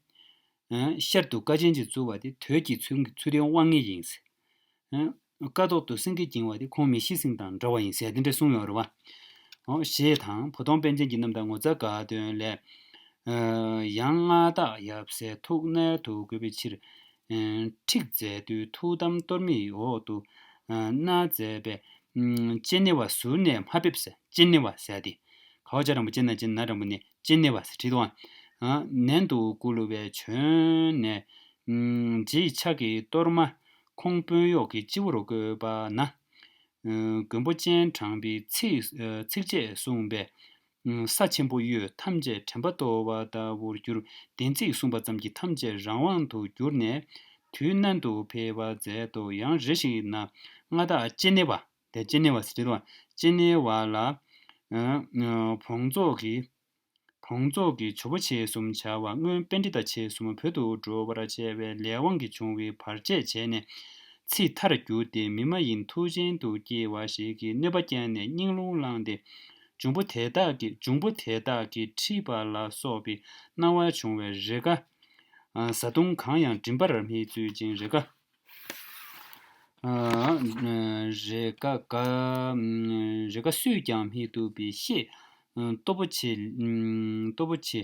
ཨ། ཤར་དུ་དཀའ་ཆེན་ཅིག་བཙུགས་པ་དེ་དོལ་གྱི་ཚུལ་ཚུལ་ལྡན་དབང་ངེ་ཡིན། ཨ། ཀ་ཐོག་ཏུ་སེང་གེ་འགྱིང་བ་དེ་ཁོང་མི་ཤི་སེང་དང་འདྲ་བ་ཡིན་ཟེར་དེ་འདྲ་གསུངས་ཡོད་རེད་བ། འོ། ཞེས་དང་བོ་དོང་པཎ་ཆེན་གྱི་རྣམ་ཐར་ངོ་མཚར་དགའ་སྟོན་ལས། ཨ། ཡང་མངའ་བདག་ཡབ་སྲས་ཐུགས་མནལ་དུ་འགོད་པའི་ཕྱིར། ཨ། ཁྲིད་མཛད་དུས་ཐུགས་དམ་གཏོར་མའི་འོག་ཏུ། ཨ། མནའ་མཛད་པས། ཨ། ལྕེ་ནི་བ་ཟུར་ནས་མ་ཕེབས་ཟེར། ལྕེ་ནི་བ་ཟེར་ཏེ། ག་བ་ཅ་རང་བུ་ལྕེ་ན་ལྕེ་ན་རང་བུ་ནས་ལྕེ་ནི་བ་ཟེར་བྲིས་འདུག་ཨ། ནན་དུ་བསྐུལ་བས་བྱོན་ནས། ཨ། རྗེས་ཕྱག་གི་གཏོར་མ་ཁོང་དཔོན་གཡོག་གི་སྤྱི་བོར་བཀོད་པ་ན། ཨ། མགོན་པོ་སྤྱན་དྲངས་པའི་ཚིག་ཨ། ཚིགས་བཅད་གསུངས་པས། ཨ། ས་ཆེན་པོ་གཡུལ་ཐམས་ཅད་དྲན་པ་གཏོར་བ་ལྟ་བུར་གྱུར། བདེན་ཚིག་གསུངས་པ་ཙམ་གྱིས་ཐམས་ཅད་རང་དབང་དུ་གྱུར་ནས། དུས་ནན་དུ་ཕེབས་པར་མཛད་དོ། ཡང་རེ་ཞིག་ན་མངའ་བདག་ལྕེ་ནི་བ། དེ་ལྕེ་ནི་བ་ཟེར་དུས། ལྕེ་ནི་བ་ལ། ཨ། བོངས་རྫོགས་ཀྱི། བོངས་རྫོགས་ཀྱི་ཇོ་བོ་མཆེད་གསུམ་བྱ་བ་སྔོན་པཎྜི་ཏ་མཆེད་གསུམ་བོད་དུ་འགྲོ་བར་བྱེད་པའི་ལས་དབང་གིས་བྱུང་བའི་བར་ཆད་བྱས་ནས་ཚེ་མཐར་གྱུར་ཏེ་མི་མ་ཡིན་མཐུ་ཆེན་དུ་སྐྱེ་བ་ཞིག་གིས་གནོད་པ་བསྐྱལ་ནས་སྙིང་རླུང་བླངས་ཏེ། འབྱུང་པོ་དེ་དག་གིས། འབྱུང་པོ་དེ་དག་གིས་ཁྲིད་པ་ལ་སོགས་པའི་སྣང་བ་བྱུང་བས་རེ་ཁ། ཨ། བཟའ་བཏུང་གང་ཡང་མགྲིན་པར་མི་བཙུགས་ཅིང་རེ་ཁ། ཨ། རེ་ཁ་ག་རེ་ཁ་སུས་ཀྱང་མི་བཏུབ་པའི་གཤེད་སྟོབས་པོ་ཆེ། སྟོབས་པོ་ཆེ།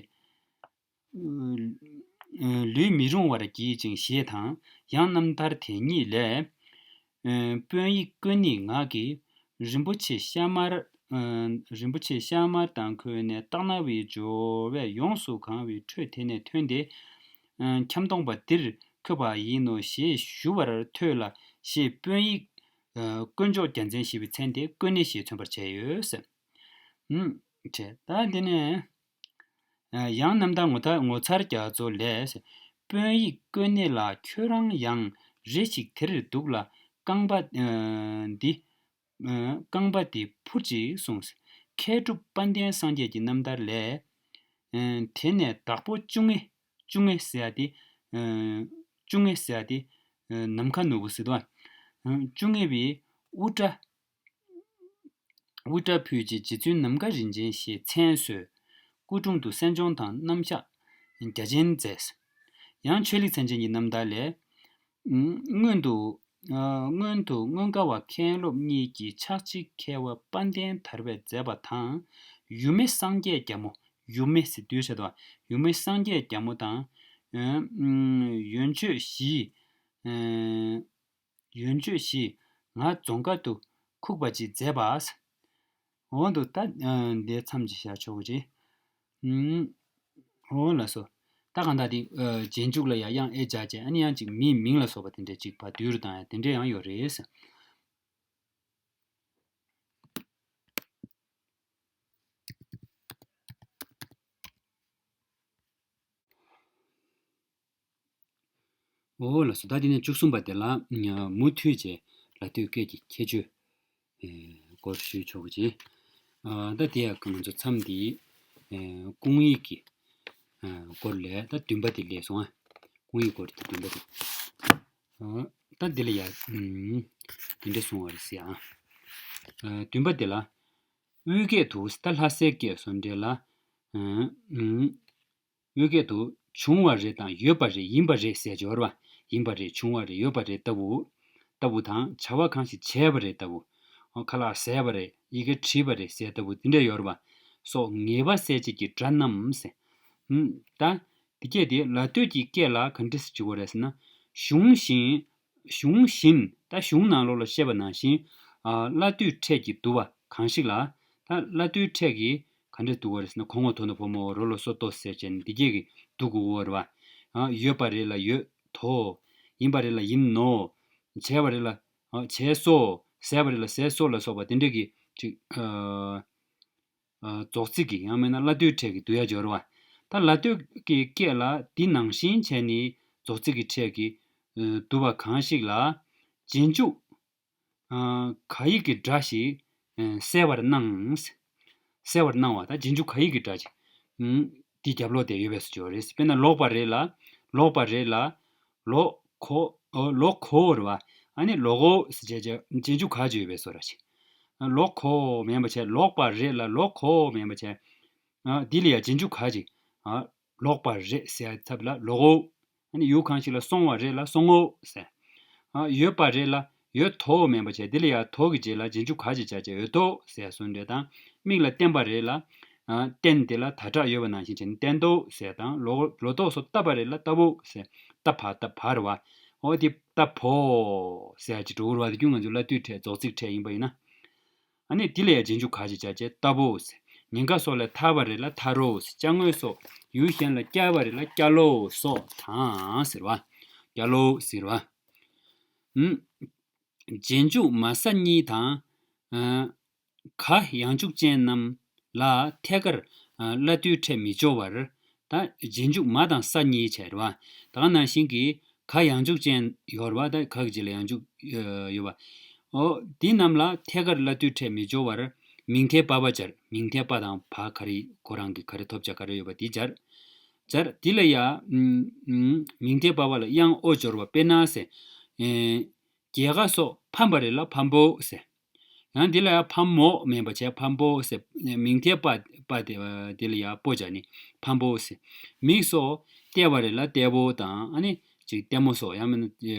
ལུས་མི་རུང་བར་བགྱིད་ཅིང་ཞེས་དང་། ཡང་རྣམ་ཐར་དེ་ཉིད་ལས། ཨ། དཔོན་ཡིག་དཀོན་གནས་ངག་གིས་རིན་པོ་ཆེ་ཤ་མར། ཨ། རིན་པོ་ཆེ་ཤ་མར་དང་ཁོལ་ནས་སྟག་སྣ་བའི་ཇོ་བོས་ཡོངས་སུ་གང་བའི་ཁྲོད་དེ་ནས་ཐོན་ཏེ། ཨ། འཁྱམས་སྟོང་པ་འདིར་འཁོད་པ་ཡིན་ནོ་ཞེས་ཞུ་བར་ཐོས་ལ་ཞེས་དཔོན་ཡིག་ཨ། དཀོན་མཆོག་རྒྱལ་མཚན་ཞེས་པའི་མཚན་དེ་དཀོན་གནས་ཞེས་མཚོན་པར་བྱས་ཡོད་ཟེར། ཨུམ། བྱས། ད་འདི་ནས། ཨ། ཡང་རྣམ་ཐར་ངོ་མཚར་ངོ་མཚར་རྒྱ་མཚོ་ལས། དཔོན་ཡིག་དཀོན་གནས་ལ་ཁྱོད་རང་ཡང་རེ་ཞིག་དེར་འདུག་ལ་རྐང་པ། ཨ། འདི། ཨ། རྐང་པ་འདི་འཕུར་ཅིག་གསུངས། མཁས་གྲུབ་དཔལ་ལྡན་སངས་རྒྱས་ཀྱི་རྣམ་ཐར་ལས། དེ་ནས་བདག་པོ་བཅོ་ལྔ། བཅོ་ལྔ་ཟེར་ཡ་དེ། བཅོ་ལྔ་ཟེར་ཡ་དེ། ནམ་མཁའ་ནོར་བུ་ཟེར་དོ། བཅོ་ལྔ་པའི་དབུ་སྐྲ། དབུ་སྐྲ་ཕུད་ཅིང་རྗེ་བཙུན་ནམ་མཁའ་རིན་ཆེན་ཞེས་མཚན་གསོལ། སྐུ་དྲུང་དུ་གསན་སྦྱོང་དང་རྣམ་གཞག་རྒྱ་ཆེན་མཛད། ཡང་ཆོས་ལེགས་མཚན་ཅན་གྱི་རྣམ་ཐར་ལས། སྔོན་དུ། སྔོན་དུ་མངོན་དགའ་བ་མཁན་སློབ་གཉིས་ཀྱིས་ཕྱག་ཕྱི་མཁས་པ་དཔལ་ལྡན་དར་བས་མཛད་པ་དང་། ཡུམ་མེ་སངས་རྒྱས་རྒྱལ་མོ། ཡུམ་མེ་ཟེར་དུས་བྱ་དོ། ཡུམ་མེ་སངས་རྒྱས་རྒྱལ་མོ་དང་། ཡོན་མཆོད་བཞི། ཡོན་མཆོད་བཞི། ང་རྫོང་དཀར་དུ་ཁུག་པ་ཅིག་མཛད་པ། འོ་འདུག་ད། འདི་མཚམས་ཅིག་བཞག་ཆོག་གི་རེད། འོ་ལགས་སོ། ད་གང་ལྟར་དེ་རྗེས་འཇུག་ལ་ཡང་དབྱངས་ཨེ་སྦྱར་བྱས། ཨ་ནི་ཡང་ཅིག་མིའི་མིང་ལ་སོགས་པ་དེ་འདྲས་ཅིག་བ་བསྡུས་རུ་བཏང་ཡ་དེ་འདྲས་ཡང་ཡོད་རེད། འོ་ལགས་སོ། ད་དེ་ནས་བཅུ་གསུམ་པ་དེ་ལ་མུ་མཐུད་བྱས་ལ་སྟོད་སྐད་ཀྱི་ཁྱད་ཆོས་སྐོར་ཞུས་ཆོག་གི་རེད། ད་དེ་ཡང་ང་ཚོ་མཚམས་འདིའི་སྐུང་ཡིག་གི་སྐོར་ལས་ད་བདུན་པ་དེ་སླེབས་སོང་ཨ། སྐུང་ཡིག་སྐོར་དེ་བདུན་པ་དེ། ད་འདི་ལ་ཡ་འདི་འདྲ་གསུང་བ་རེད་ཟེར་ཨ། བདུན་པ་དེ་ལ། དབུས་སྐད་དུ་ད་ལྷ་སའི་སྐད་སོགས་འདྲ་ལ། དབུས་སྐད་དུ་བྱུང་བ་རེད་དང་ཡོད་པ་རེད་ཡིན་པ་རེད་ཟེར་སྦྱོར་བ། ཡིན་པ་རེད་བྱུང་བ་རེད་ཡོད་པ་རེད་ལྟ་བུ། ལྟ་བུ་དང་བྱ་བ་གང་ཞིག་བྱས་པ་རེད་ལྟ་བུ། ཁ་ལག་ཟས་པ་རེད་ཡི་གེ་བྲིས་པ་རེད་ཟེར་ལྟ་བུ་དེ་འདྲ་ཡོད་རེད་བ། སོགས་ངེས་པ་གསལ་བྱེད་ཀྱི་སྒྲ་རྣམས་ཟེར། ད་དེ་སྐད་དེ་ལ་སྟོད་ཀྱི་སྐད་ལ་ག་འདྲ་ཟེར་གྱི་ཡོད་རེད་ཟེར་ན། གཞུང་བཞིན། གཞུང་བཞིན་ད་གཞུང་ནང་ལོགས་ལ་བཤད་པ་ནང་བཞིན། ལ་སྟོད་ཕྲད་ཀྱིས་བསྡུ་བ་གང་ཞིག་ལ། ད་ལ་སྟོད་ཕྲད་ཀྱིས་ག་འདྲས་བསྡུ་བ་རེད་ཟེར་ན། གོ་ངོ་དོ་ནོ་བོ་མོ་རོ་ལོ་སོ་ཏོ་ཟེར་བྱས་ནས་འདི་སྐད་ཀྱིས་བསྡུ་དགོས་ཀྱི་ཡོད་རེད་བ། ཡོད་པ་རེད་ལ་ཡོད་དོ། ཡིན་པ་རེད་ལ་ཡིན་ནོ། བྱས་པ་རེད་ལ་བྱས་སོ། ཟས་པ་རེད་ལ་ཟས་སོ་ལ་སོགས་པ་དེ་འདྲས་ཀྱི་ཅིག་རྫོགས་ཚིག་གི་ཡང་མིན་ན་ལ་སྟོད་ཕྲད་ཀྱིས་བསྡུ་ཡ་སྦྱོར་བ། ད་ལ་སྟོད་ཀྱི་སྐད་ལ་འདི་ནང་བཞིན་བྱས་ནས་རྫོགས་ཚིག་གི་ཕྲད་ཀྱིས་བསྡུ་བ་གང་ཞིག་ལ། རྗེས་འཇུག་ག་ཡིག་གི་སྒྲ་ཞིག་གསལ་བར་སྣང་། གསལ་བར་སྣང་བ་ད་རྗེས་འཇུག་ག་ཡིག་གི་སྒྲ་ཅིག་འདི་རྒྱབ་ལོགས་དེ་ཡོད་པའི་སུ་ཅིག་ཡོད་རེད། དཔེར་ན་ལོག་པ་རེད་ལ། ལོག་པ་རེད་ལ། ལོག་གོ་ལོག་གོ་རེད་བ། ཨ་ནི་ལོག་གོ་ཟེར་བྱས་རྗེས་འཇུག་ག་ཅིག་ཡོད་པའི་བཟོ་འདྲ་ཅིག་ལོག་གོ་མིན་པ་བྱས་ལོག་པ་རེད་ལ་ལོག་གོ་མིན་པ་བྱས། འདི་ལ་ཡང་རྗེས་འཇུག་ག་ཅིག་ལོག་པ་རེད་ཟེར་ཚབ་ལ་ལོག་གོ་ཨ་ནི་ཡུལ་གང་ཞིག་ལ་སོང་བ་རེད་ལ་སོང་ངོ་ཟེར། ཡོད་པ་རེད་ལ་ཡོད་དོ་མིན་པ་བྱས། འདི་ལ་ཡང་དོ་གི་རྗེས་ལ་རྗེས་འཇུག་ག་ཅིག་བྱ་བྱས་ཡོད་དོ་ཟེར་བཟོ་འདྲ་དང་། མིག་ལ་བསྟན་པ་རེད་ལ། བསྟན་དེ་ལ་ད་དྲག་ཡོད་པ་ནང་བཞིན་བྱས་ནས་བསྟན་ཏོ་ཟེར་དང་། ལོ་ལོ་ཏོག་སོགས་བཏབ་པ་རེད་ལ་བཏབ་བོ་ཟེར། བཏབ་བ་བཏབ་བ་རེད་བ། འོ་དེ་བཏབ་བོ་ཟེར་ཡ་ཅིག་འགྲོ་གི་རེད་བ། དེ་རྒྱུ་ང་ཚོ་ལ་སྟོད་ཕྲད་རྫོགས་ཚིག་ཕྲད་ཡིན་པ་ཡིན་ན། ཨ་ནི་དེ་ལ་ཡང་རྗེས་འཇུག་ག་ཅིག་བྱ་བྱས་ལྟ་བུ་ཟེར། ཉེན་ཁ་སོགས་ལས་ཐར་བ་རེད་ལ་ཐར་རོ་ཟེར། བཅའ་དངོས་སོགས་ཡུལ་གཞན་ལ་བསྐྱལ་བ་རེད་ལ་བསྐྱལ་ལོ་སོགས་དང་ཟེར་བ། བསྐྱལ་ལོ་ཟེར་བ། ཨུམ། རྗེས་འཇུག་མ་ས་གཉིས་དང་། ཨ། ག་ཡང་འཇུག་ཅན་རྣམས་ལ་ཐད་ཀར་ལ་སྟོད་ཕྲད་མི་སྦྱོར་བར། ད་རྗེས་འཇུག་མ་དང་ས་གཉིས་བྱས་རེད་བ། ད་ག་ནང་བཞིན་གྱི་ག་ཡང་འཇུག་ཅན་ཡོད་རེད་བ། ད་ག་གི་རྗེས་ལ་ཡང་འཇུག་ཡོད་པ། འོ་འདི་རྣམས་ལ་ཐད་ཀར་ལ་སྟོད་ཕྲད་མི་སྦྱོར་བར་མིང་མཐའི་པ་བ་སྦྱར། མིང་མཐའི་པ་དང་བ་ག་རེ་ཁོ་རང་གི་ག་རེ་ཐོབ་བྱ་ག་རེ་ཡོད་པ་དེ་སྦྱར། སྦྱར་འདི་ལ་ཡ། མིང་མཐའི་པ་བ་ལ་དབྱངས་ཨོ་སྦྱོར་བ་དཔེར་ན་ཟེར། རྒྱལ་ཁ་སོགས་ཕམ་པ་རེད་ལ་ཕམ་པོ་ཟེར། ཡང་འདི་ལ་ཡང་ཕམ་མོ་མིན་པ་བྱས་ཕམ་པོ་ཟེར། མིང་མཐའི་པ་པ་དེ་འདི་ལ་ཡང་པོ་སྦྱར་ནས་ཕམ་པོ་ཟེར། མིག་སོགས་བལྟས་པ་རེད་ལ་བལྟས་པོ་དང་ཨ་ནི་ཅིག་ལྟད་མོ་སོགས་ཡང་མིན་ན་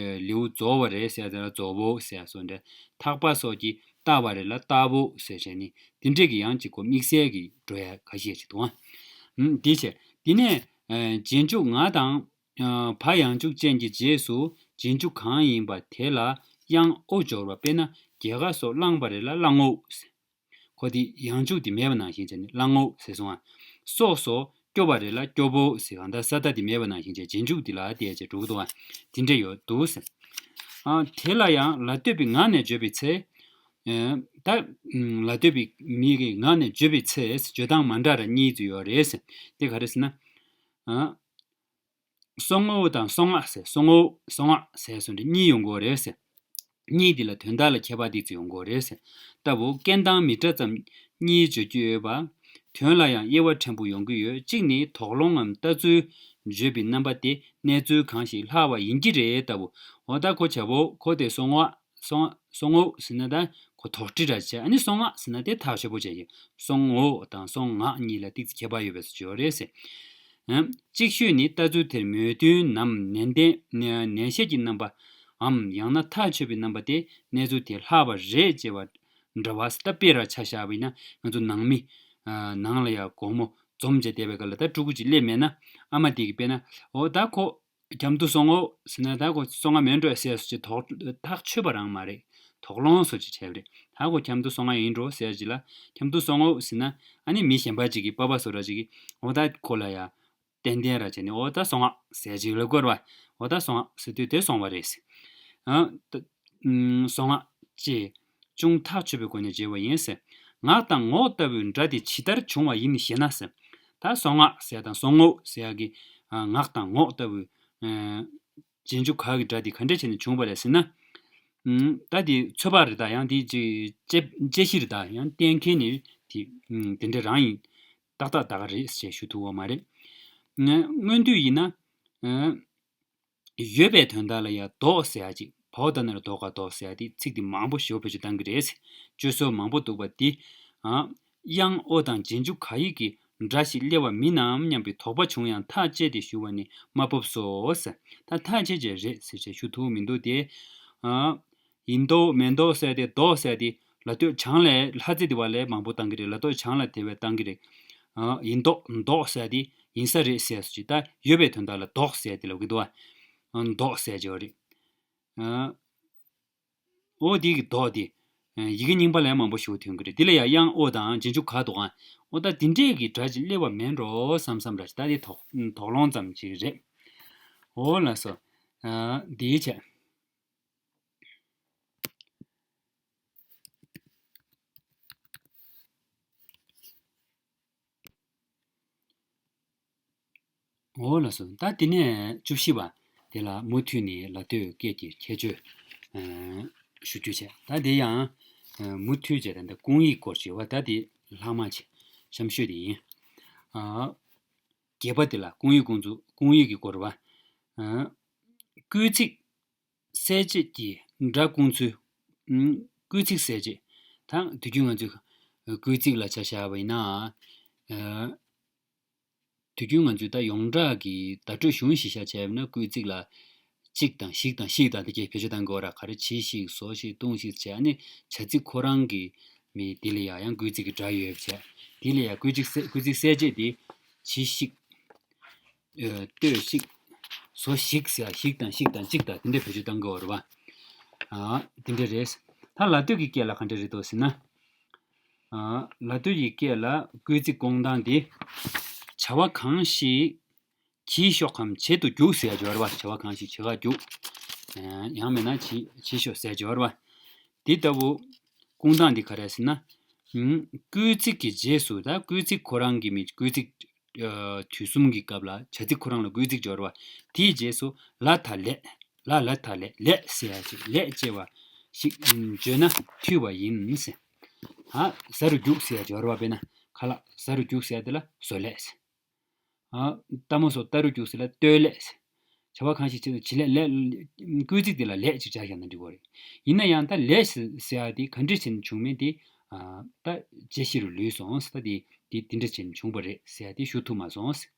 ལེའུ་རྫོགས་པ་རེད་ཟེར་དེ་ལ་རྫོགས་པོ་ཟེར་སོགས་འདྲ། ཐག་པ་སོགས་ཀྱིས་བལྟ་བ་རེད་ལ་བལྟ་པོ་ཟེར་བྱས་ནས་དེ་འདྲས་ཀྱི་ཡང་ཅིག་གོ་དམིགས་བསལ་གྱི་འགྲོ་ཡ་ཁ་ཤས་ཅིག་འདུག་ཨ། འདི་བྱས་དེ་ནས་རྗེས་འཇུག་ང་དང་། བ་ཡང་འཇུག་ཅན་གྱི་རྗེས་སུ་རྗེས་འཇུག་གང་ཡིན་པ་དེ་ལ་དབྱངས་ཨོ་སྦྱོར་བ། དཔེར་ན་རྒྱལ་ཁ་སོགས་བླངས་པ་རེད་ལ་བླངས་ངོ་། ཁོ་དེ་ཡང་འཇུག་དེ་མེད་པ་ནང་བཞིན་བྱས་ནས་བླངས་ངོ་ཟེར་སོང་ང་། སོགས་སོགས་སྐྱོ་བ་རེད་ལ་སྐྱོ་པོ་ཟེར། གང་ལྟར་ས་མཐའ་དེ་མེད་པ་ནང་བཞིན་བྱས་རྗེས་འཇུག་དེ་ལ་བལྟས་བྱས་འགྲོ་གི་འདུག་བ། དེ་འདྲ་ཡོད་འདུག་ཟེར། དེ་ལ་ཡང་ལ་སྟོད་པའི་ངག་ནས་བརྗོད་པའི་ཚེ། ད་ལ་སྟོད་པའི་མིང་གི་ངག་ནས་བརྗོད་པའི་ཚེ་བརྗོད་སྟངས་མ་འདྲ་ར་གཉིས་ཙམ་ཡོད་རེད་ཟེར། དེ་ག་རེ་ཟེར་ན། སོང་ངོ་དང་སོང་ང་ཟེར། སོང་ངོ་སོང་ང་ཟེར་སོང་འདྲ་གཉིས་ཡོང་གི་རེད་ཟེར། གཉིས་འདི་ལ་དོན་དག་ལ་ཁྱད་པར་ཏོག་ཙམ་ཡོང་གི་རེད་ཟེར། ལྟ་བུ་རྐྱེན་དང་མི་འདྲ་ཙམ་གཉིས་བརྗོད་རྒྱུ་ཡོད་པ། དོན་ལ་ཡང་དབྱེ་བ་ཕྲན་བུ་ཡོང་གི་ཡོད། གཅིག་ནི་དོགས་སློང་ངམ་ལྟ་ཚུལ་བརྗོད་པའི་རྣམ་པ་དེ་གནས་ཚུལ་གང་ཞིག་ལྷག་པ་ཡིན་གྱི་རེད་ལྟ་བུ། འོ་ད་ཁོ་བྱ་བོ་ཁོ་དེ་སོང་ངོ་སོང་སོང་ངོ་ཟེར་ན་ད་ཁོ་དོགས་འདྲི་འདྲ་བྱས། ཨ་ནི་སོང་ང་ཟེར་ན་དེ་ཐག་ཆོད་པོ་བྱས་ཀྱི། སོང་ངོ་དང་སོང་ང་གཉིས་ལ་ཏིག་ཙམ་ཁྱད་པར་ཡོད་པའི་བཟོ་བྱས་ཡོད་རེད་ཟེར། ཨ། གཅིག་ཤོས་ནི་ལྟ་ཚུལ་དེར་མོས་མཐུན་ནམ་ནན་ཏན་ནན་བཤད་ཀྱི་རྣམ་པའམ་ཡང་ན་ཐག་ཆོད་པའི་རྣམ་པ་དེ་གནས་ཚུལ་དེ་ལྷག་པ་རེད་ཅེས་པ་འདྲ་བ། ད་དཔེར་ཆ་བཞག་པ་ཡིན་ན་ང་ཚོ་ནང་མི་ནང་ལ་ཡ་དགོང་མོ་འཛོམས་བྱས་བསྡད་པའི་སྐབས་ལ་ད་ཕྲུ་གུ་ཅིག་སླེབས་མེད་ན་ཨ་མ་དེ་གིས་དཔེར་ན་འོ་ད་ཁོ་འཁྱམ་དུ་སོང་ངོ་ཟེར་ན་ད་ཁོ་སོང་ང་མེད་འགྲོ་ཟེར་སུ་ཅིག་དོགས་ཐག་ཆོད་པ་རང་མ་རེད། དོགས་སློང་སུ་ཅིག་བྱས་པ་རེད། ད་ཁོ་འཁྱམ་དུ་སོང་ང་ཡིན་འགྲོ་ཟེར་ཅིག་ལ་འཁྱམ་དུ་སོང་ངོ་ཟེར་ན་ཨ་ནི་མི་གཞན་པ་ཅིག་གིས་པ་པ་བཟོ་འདྲ་ཅིག་གིས་འོ་ད་ཁོ་ལ་ཡ་ཏན་ཏན་ར་བྱས་ནས་འོ་ད་སོང་ང་ཟེར་ཅིག་ལབ་དགོས་རེད་བ། འོ་ད་སོང་ང་ཟེར་དུས་དེ་སོང་བ་རེད་ཟེར། ཨ། ད། ཨུམ། སོང་ང་ཅེས་ཅུང་ཐག་ཆོད་པའི་སྒོ་ནས་བརྗོད་པ་ཡིན་ཟེར། ངག་དང་ངོགས་ལྟ་བུའི་སྒྲ་དེ་ཇི་ལྟར་བྱུང་བ་ཡིན་ཞེ་ན་ཟེར། ད་སོང་ང་ཟེར་ཡ་དང་སོང་ངོ་ཟེར་ཡ་གི་ཨ། ངག་དང་ངོགས་ལྟ་བུའི་ཨ། རྗེས་འཇུག་ག་གི་སྒྲ་དེ་ག་འདྲ་བྱས་ནས་བྱུང་བ་རེད་ཟེར་ན། ཨུམ། ད་དེ་ཚོད་དཔག་རེད་ད། ཡང་དེ་ཅི་དཔྱད་དཔྱད་གཞི་རེད་ད། ཡང་གཏན་འཁེལ་ནི་དེ་ཨུམ། དེ་འདྲ་རང་ཡིན། ཏག་ཏག་ད་ག་རེད་ཅེས་ཞུ་ཐུབ་པ་མ་རེད། ང་སྔོན་དུས་ཡིན་ན། ཨ། ཡོད་པའི་དོན་དག་ལ་ཡང་ལྡོག་ཟེར་ཡ་ཅིག་བའོ་ད་ན་རོ་ལྡོ་ག་ལྡོག་ཟེར་ཡ་དེ་ཚིག་དེ་མང་པོ་ཞེ་པོ་བེད་སྤྱོད་བཏང་གི་རེད། སྤྱོད་སྲོལ་མང་པོ་འདུག་པ་དེ། ཨ། དབྱངས་ཨོ་དང་རྗེས་འཇུག་ག་ཡིག་གི་སྒྲ་ཞིག་སླེབས་པ་མིན་ནམ་སྙམ་པའི་དོགས་པ་བྱུང་ཡང་ཐག་བཅད་དེ་ཞུ་བ་ནི་མ་སྤོབས་སོ་ཟེར། ད་ཐག་བཅད་བྱས་རེད་ཟེར་བྱས་ཞུ་ཐུབ་མི་འདུག་སྟེ། ཨ། ཡིན་མདོག་མེད་མདོག་ཟེར་ཏེ་ལྡོག་ཟེར་ཏེ་ལ་ལྟོས་བྱང་ལས་ལྷ་རྫས་དེ་བ་ལས་མང་པོ་བཏང་གི་རེད། ལ་ལྟོས་བྱང་ལ་དེ་བས་བཏང་གི་རེད། ཨ། ཡིན་མདོག་མདོག་ཟེར་ཏེ་ཡིན་ས་རེད་ཟེར་སུ་ཅིག་ད་ཡོད་པའི་དོན་དག་ལ་ལྡོག་ཟེར་ཏེ་ལབ་གི་འདུག་བ། ཨ། མདོག་ཟེར་གྱི་ཡོད་རེད། ཨ། ཨོ་དེ་གི་མདོག་དེ། ཨ། ཡི་གེ་རྙིང་པ་ལས་མང་པོ་ཞིག་ཐོན་གི་རེད། དེ་ལ་ཡང་དབྱངས་ཨོ་དང་རྗེས་འཇུག་ག་འདུག་ག་ཨོ་ད་དེ་འདྲས་ཀྱི་སྒྲ་ཅིག་སླེབས་པ་མེད་འགྲོ་བསམ་བསམ་ར་ཅིག་ད་དེ་དོགས་དོགས་སློང་ཙམ་ཅིག་རེད། ཨོ་ལགས་སོ། ཨ། དེའི་ཆེད། འོ་ལགས་སོ། ད་དེ་ནས་བཅུ་བཞི་པ་དེ་ལ་མུ་མཐུད་ནས་ལ་ལྟོས་སྐད་ཀྱི་ཁྱད་ཆོས། ཨ། ཞུ་རྒྱུ་བྱས། ད་དེ་ཡང་། ཨ། མུ་མཐུད་བྱས་ད་ལྟ་སྐུང་ཡིག་སྐོར་ཞེས་པ་ད་དེ་ལྷག་མ་བྱས་གཤམ་ཤོས་དེ་ཡིན། ཨ། བརྒྱད་པ་དེ་ལ་སྐུང་ཡིག་སྐུང་ཚུལ་སྐུང་ཡིག་གི་སྐོར་བ། ཨ། སྐུལ་ཚིག་གསལ་བྱེད་ཀྱི་སྒྲ་སྐུང་ཚུལ། ཨུམ། སྐུལ་ཚིག་གསལ་བྱེད། ད་དུས་རྒྱུན་ང་ཚོས་སྐུལ་ཚིག་ལ་ཆ་བཞག་པ་ཡིན་ན། ཨ། དུས་རྒྱུན་ང་ཚོས་ད་ཡོངས་གྲགས་ཀྱི་བརྡ་སྤྲོད་གཞུང་གཞི་བཞག་བྱས་པ་ན་སྐུལ་ཚིག་ལ་གཅིག་དང་ཞིག་དང་ཤིག་དང་དེ་གས་བེད་སྤྱོད་གཏང་དགོས་ར། ག་རེ་བྱི་ཞིག་ཟོ་ཞིག་བཏུང་ཞིག་བྱས་ཨ་ནི་བྱ་ཚིག་ཁོ་རང་གི་མི་དེ་ལ་ཡ་ཡང་སྐུལ་ཚིག་གི་སྒྲ་ཡོད་བྱས། དེ་ལ་ཡ་སྐུལ་ཚིག་གསལ་སྐུལ་ཚིག་གསལ་བྱེད་དེ་བྱི་ཞིག་ཨ། ལྟོས་ཤིག་ཟོ་ཞིག་ཟེར་ཡ་ཞིག་དང་ཤིག་དང་གཅིག་དང་དེ་འདྲ་བེད་སྤྱོད་གཏང་དགོས་རེད་བ། ཨ། དེ་འདྲ་རེད། ད་ལ་ལྟོས་ཀྱི་སྐད་ལ་ག་འདྲ་རེད་འདུག་ཟེར་ན། ཨ། ལ་ལྟོས་ཀྱི་སྐད་ལ་སྐུལ་ཚིག་སྐོང་སྟངས་དེ། བྱ་བ་གང་ཞིག་བྱེད་ཤོག་གམ་བྱེད་དུ་རྒྱུག་ཟེར་ཡ་སྦྱོར་བ། བྱ་བ་གང་ཞིག་བྱེད་ག་རྒྱུག་ཨ། ཡང་མིན་ན་བྱེད་བྱེད་ཤོག་ཟེར་སྦྱོར་བ། དེ་ལྟ་བུ། སྐོང་སྟངས་འདི་ག་རེ་ཟེར་ན། ཨུམ། སྐུལ་ཚིག་གི་རྗེས་སུ་ད་སྐུལ་ཚིག་ཁོ་རང་གི་མི་སྐུལ་ཚིག་ཨ། དུས་གསུམ་གྱི་སྐབས་ལ་བྱ་ཚིག་ཁོ་རང་ལ་སྐུལ་ཚིག་སྦྱོར་བ། དེའི་རྗེས་སུ་ལ་ད་ལས། ལ་ལ་ད་ལས་ལས་ཟེར་ཡ་ཅིག་ལས་ཅེས་པ་ཞིག་བརྗོད་ན་འཐུས་པ་ཡིན་ཟེར། ཨ། ཟ་རུ་རྒྱུག་ཟེར་ཡ་སྦྱོར་བ་དཔེར་ན་ཁ་ལག་ཟ་རུ་རྒྱུག་ཟེར་ཡ་དེ་ལ་ཟོ་ལས་ཟེར། ཨ། ལྟད་མོ་སོགས་ལྟ་རུ་རྒྱུག་ཟེར་ལ་ལྟོས་ལས། བྱ་བ་གང་ཞིག་བྱེད་དུ་བྱེད་ལས་ལས། སྐུལ་ཚིག་དེ་ལ་ལས་ཅིག་སྦྱར་བཞག་ན་འགྲིག་གི་རེད། ཡིན་ན་ཡང་ད་ལས་ཟེར་ཡ་དེ་ག་འདྲས་བྱས་ནས་བྱུང་མིན་དེ། ཨ། ད་དཔྱད་གཞི་རུ་ལུས་སོང་ཟེར། ད་དེ་དེ་དེ་འདྲས་བྱས་ནས་བྱུང་བ་རེད་ཟེར་ཡ་དེ་ཞུ་ཐུབ་མ་སོང་ཟེར།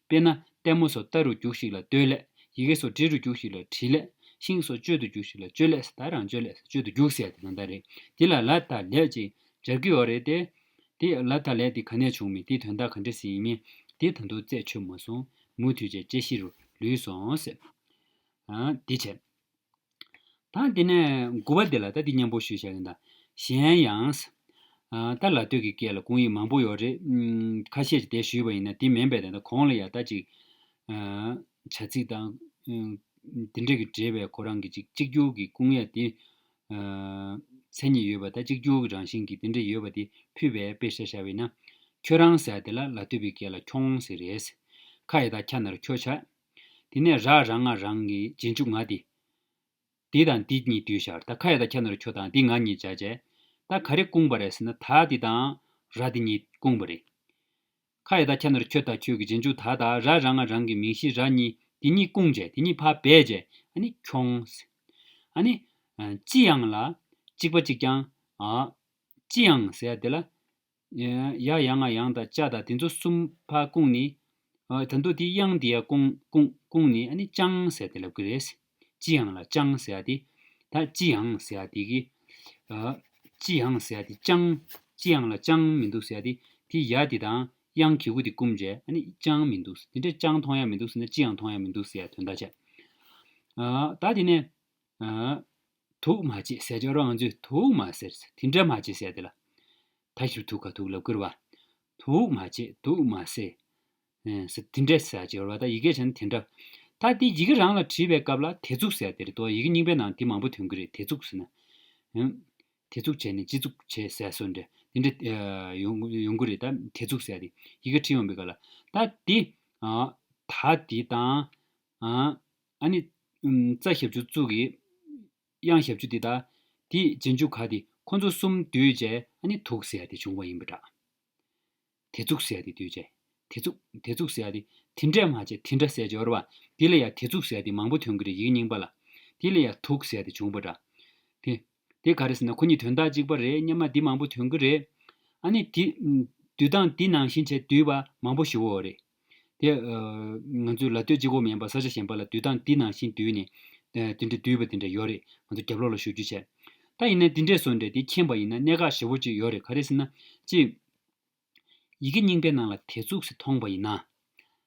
དཔེར་ན་ལྟད་མོ་སོགས་ལྟ་རུ་རྒྱུགས་ཤིག་ལ་ལྟོས་ལས། ཡི་གེ་སོགས་འབྲི་རུ་རྒྱུགས་ཤིག་ལ་བྲིས་ལས། ཤིང་སོགས་གཅོད་དུ་རྒྱུགས་ཤིག་ལ་གཅོད་ལས་ཟེར། ད་རང་གཅོད་ལས་ཟེར། གཅོད་དུ་རྒྱུགས་ཟེར་ཡ་དེ་ནང་ལྟར་རེད། དེ་ལ་ལ་ད་ལས་ཅིག་སྦྱར་གྱི་ཡོད་རེད་དེ། དེ་ལ་ད་ལས་དེ་ག་ནས་བྱུང་མིན་དེའི་དོན་དག་ག་འདྲ་ཞིག་ཡིན་མིན་དེ་ད་དུང་རྩད་ཆོད་མ་སོང་། མུ་མཐུད་བྱས་དཔྱད་གཞི་རུ་ལུས་སོང་ཟེར། ཨ། དེ་བྱས། ད་དེ་ནས་དགུ་པ་དེ་ལ་ད་དེ་མཉམ་པོ་ཞུས་བཞག་གི་ཡིན་ད། གཞན་ཡང་། ཨ། ད་ལ་ལྟོས་ཀྱི་སྐད་ལ་སྐུང་ཡིག་མང་པོ་ཡོད་རེད། ཨུམ། ཁ་ཤས་ཅིག་དེ་ཞུས་པ་ཡིན་ན་དེ་མིན་པའི་ད་ལྟ་གོང་ལ་ཡ་ད་ཅིག་ཨ། བྱ་ཚིག་དང་། ཨུམ། དེ་འདྲ་གི་འབྲེལ་བའི་ཁོ་རང་གི་ཅིག་གཅིག་གྱུར་གྱི་སྐུང་ཡ་དེ། ཨ། མཚན་ཉིད་ཡོད་པ་དང་གཅིག་གྱུར་གྱི་རང་བཞིན་གྱི་དེ་འདྲ་ཡོད་པ་དེ་ཕུད་པའི་དཔེ་བཤད་བཞག་པ་ཡིན་ན། ཁྱོད་རང་ཟེར་ཡ་དེ་ལ་ལ་ལྟོས་པའི་སྐད་ལ་ཁྱོང་ཟེར་རེད། ཁ་ཡ་ད་ཁྱ་ན་རོ་ཁྱོ་ཆ། དེ་ནས་ར་ར་ང་རང་གི་རྗེས་འཇུག་ང་དེ། དེ་དང་དེ་གཉིས་བསྡུས་བཞག་ད་ཁ་ཡ་ད་ཁྱ་ན་རོ་ཁྱོ་དང་དེ་ང་གཉིས་བྱ་བྱས། ད་ག་རེ་སྐུང་བ་རེད་ཟེར་ན་ད་དེ་དང་ར་དེ་གཉིས་སྐུང་བ་རེད། ཁ་ཡ་བཏགས་ཁྱ་ན་རོ་ཁྱོ་ད་ཁྱོད་ཀྱི་རྗེས་འཇུག་ད་དང་ར་ར་ང་རང་གི་མིང་གཞི་ར་གཉིས་དེ་གཉིས་བསྐུངས་བྱས་དེ་གཉིས་ཕར་སྦས་བྱས་ཨ་ནི་ཁྱོང་། ཨ་ནི་ཅི་ཡང་ལ་གཅིག་པ་གཅིག་རྐྱང་། ཨ་ཅི་ཡང་ཟེར་ཡ་དེ་ལ། ཡ་ཡ་ང་ཡང་དང་ཅ་དང་དེ་ཚོ་གསུམ་ཕར་བསྐུངས་ནས། ཨ་ད་དུང་དེ་དབྱངས་དེ་ཡ་བསྐུངས་བསྐུངས་བསྐུངས་ནས་ཨ་ནི་ཅང་ཟེར་དེ་ལབ་ཀྱི་རེད། ཅི་ཡང་ལ་ཅང་ཟེར་ཡ་དེ། ད་ཅི་ཡང་ཟེར་ཡ་དེ་གི། ཨ་ཅི་ཡང་ཟེར་ཡ་དེ་ཅང་། ཅི་ཡང་ལ་ཅང་མི་འདུག་ཟེར་ཡ་དེ། དེ་ཡ་དེ་དང་དབྱངས་གི་གུ་དེ་བསྐུངས་བྱས་ཨ་ནི་ཅང་མི་འདུག་དེ་འདྲས་ཅང་མཐོང་ཡ་མི་འདུག་ཟེར་ན་ཅི་ཡང་མཐོང་ཡ་མི་འདུག་ཟེར་ཡ་དོན་དག་བྱས། ཨ་ད་དེ་ནས། ཨ་དུག་མ་བྱེད་ཟེར་ཅོག་ར་ང་ཚོས་དུག་མ་ཟེར་དེ་འདྲ་མ་བྱེད་ཟེར་དེ་ལ། ད་ཞིབ་ཐུག་ག་ཐུག་ལབ་ཀྱི་རེད་བ། དུག་མ་བྱེད་དུག་མ་ཟེར། ཨེ་ཟེར་དེ་འདྲ་ཟེར་ཅོག་ར་བ་ད་ཡི་གེ་བྱས་ན་དེ་འདྲ། ད་དེ་ཡི་གེ་རང་ལ་བྲིས་པའི་སྐབས་ལ་དེ་ཚུགས་ཟེར་དེ་རེད་དོ། ཡི་གེ་རྙིང་པའི་ནང་དེ་མང་པོ་ཐོན་གྱི་རེད་དེ་ཚུགས་ཟེར་ན། ཨེ་དེ་ཚུགས་བྱས་ནས་སྤྱི་ཚུགས་བྱས་ཟེར་སོ་འདྲ་དེ་འདྲ་ཨེ་ཡོང་ཡོང་གི་རེད། ད་དེ་ཚུགས་ཟེར་དེ་ཡི་གེ་བྲིས་ཡོང་པའི་སྐབས་ལ་ད་དེ་ཨ་ད་དེ་དང་ཨ་ཨ་ནི་ཨམ་རྩ་ཞབས་ཀྱུ་བཙུགས་ཀྱི། དབྱངས་ཞབས་ཀྱུ་འདི་དག་དེའི་རྗེས་འཇུག་ག་དེ་ཁོ་ཚོ་གསུམ་བསྡུས་བྱས་ཨ་ནི་དུག་ཟེར་ཡ་དེ་བྱུང་བ་ཡིན་པ་འདྲ། དེ་ཚུགས་ཟེར་ཡ་དེ་བསྡུས་བྱས། དེ་ཚུགས་དེ་ཚུགས་ཟེར་ཡ་དེ་དེ་འདྲས་མ་བྱེད་དེ་འདྲ་ཟེར་ཡ་ཅིག་ཡོད་རེད་བ། དེ་ལ་ཡ་དེ་ཚུགས་ཟེར་ཡ་དེ་མང་པོ་ཐོན་གྱི་རེད་ཡི་གེ་རྙིང་པ་ལ། དེ་ལ་ཡ་དུག་ཟེར་ཡ་དེ་བྱུང་བ་འདྲ། དེ་དེ་ག་རེ་ཟེར་ན་ཁོ་གཉིས་དོན་དག་གཅིག་པ་རེད། སྔོན་མ་འདི་མང་པོ་ཐོན་གྱི་རེད། ཨ་ནི་དེ་བསྡུས་སྟངས་འདི་ནང་བཞིན་བྱས་བསྡུས་པ་མང་པོ་ཞིག་ཡོད་རེད། དེ་ཨ་ང་ཚོའི་ལ་སྟོད་གཅིག་པོ་མིན་པ་ས་ཆ་གཞན་པ་ལ་བསྡུས་སྟངས་འདི་ནང་བཞིན་བསྡུས་ནས་ཨ་དེ་འདྲ་བསྡུས་པ་དེ་འདྲ་ཡོད་རེད། ང་ཚོ་རྒྱབ་ལོགས་ལ་ཞུ་རྒྱུ་བྱས། ད་ཡིན་ན་འདི་འདྲས་བཟོ་འདྲས་དེ་མཁྱེན་པ་ཡིན་ན་གནད་འགག་ཞེ་པོ་ཅིག་ཡོད་རེད། ག་རེ་ཟེར་ན། གཅིག་ཡི་གེ་རྙིང་པའི་ནང་ལ་དེ་ཚུགས་སུ་མཐོང་པ་ཡིན་ན།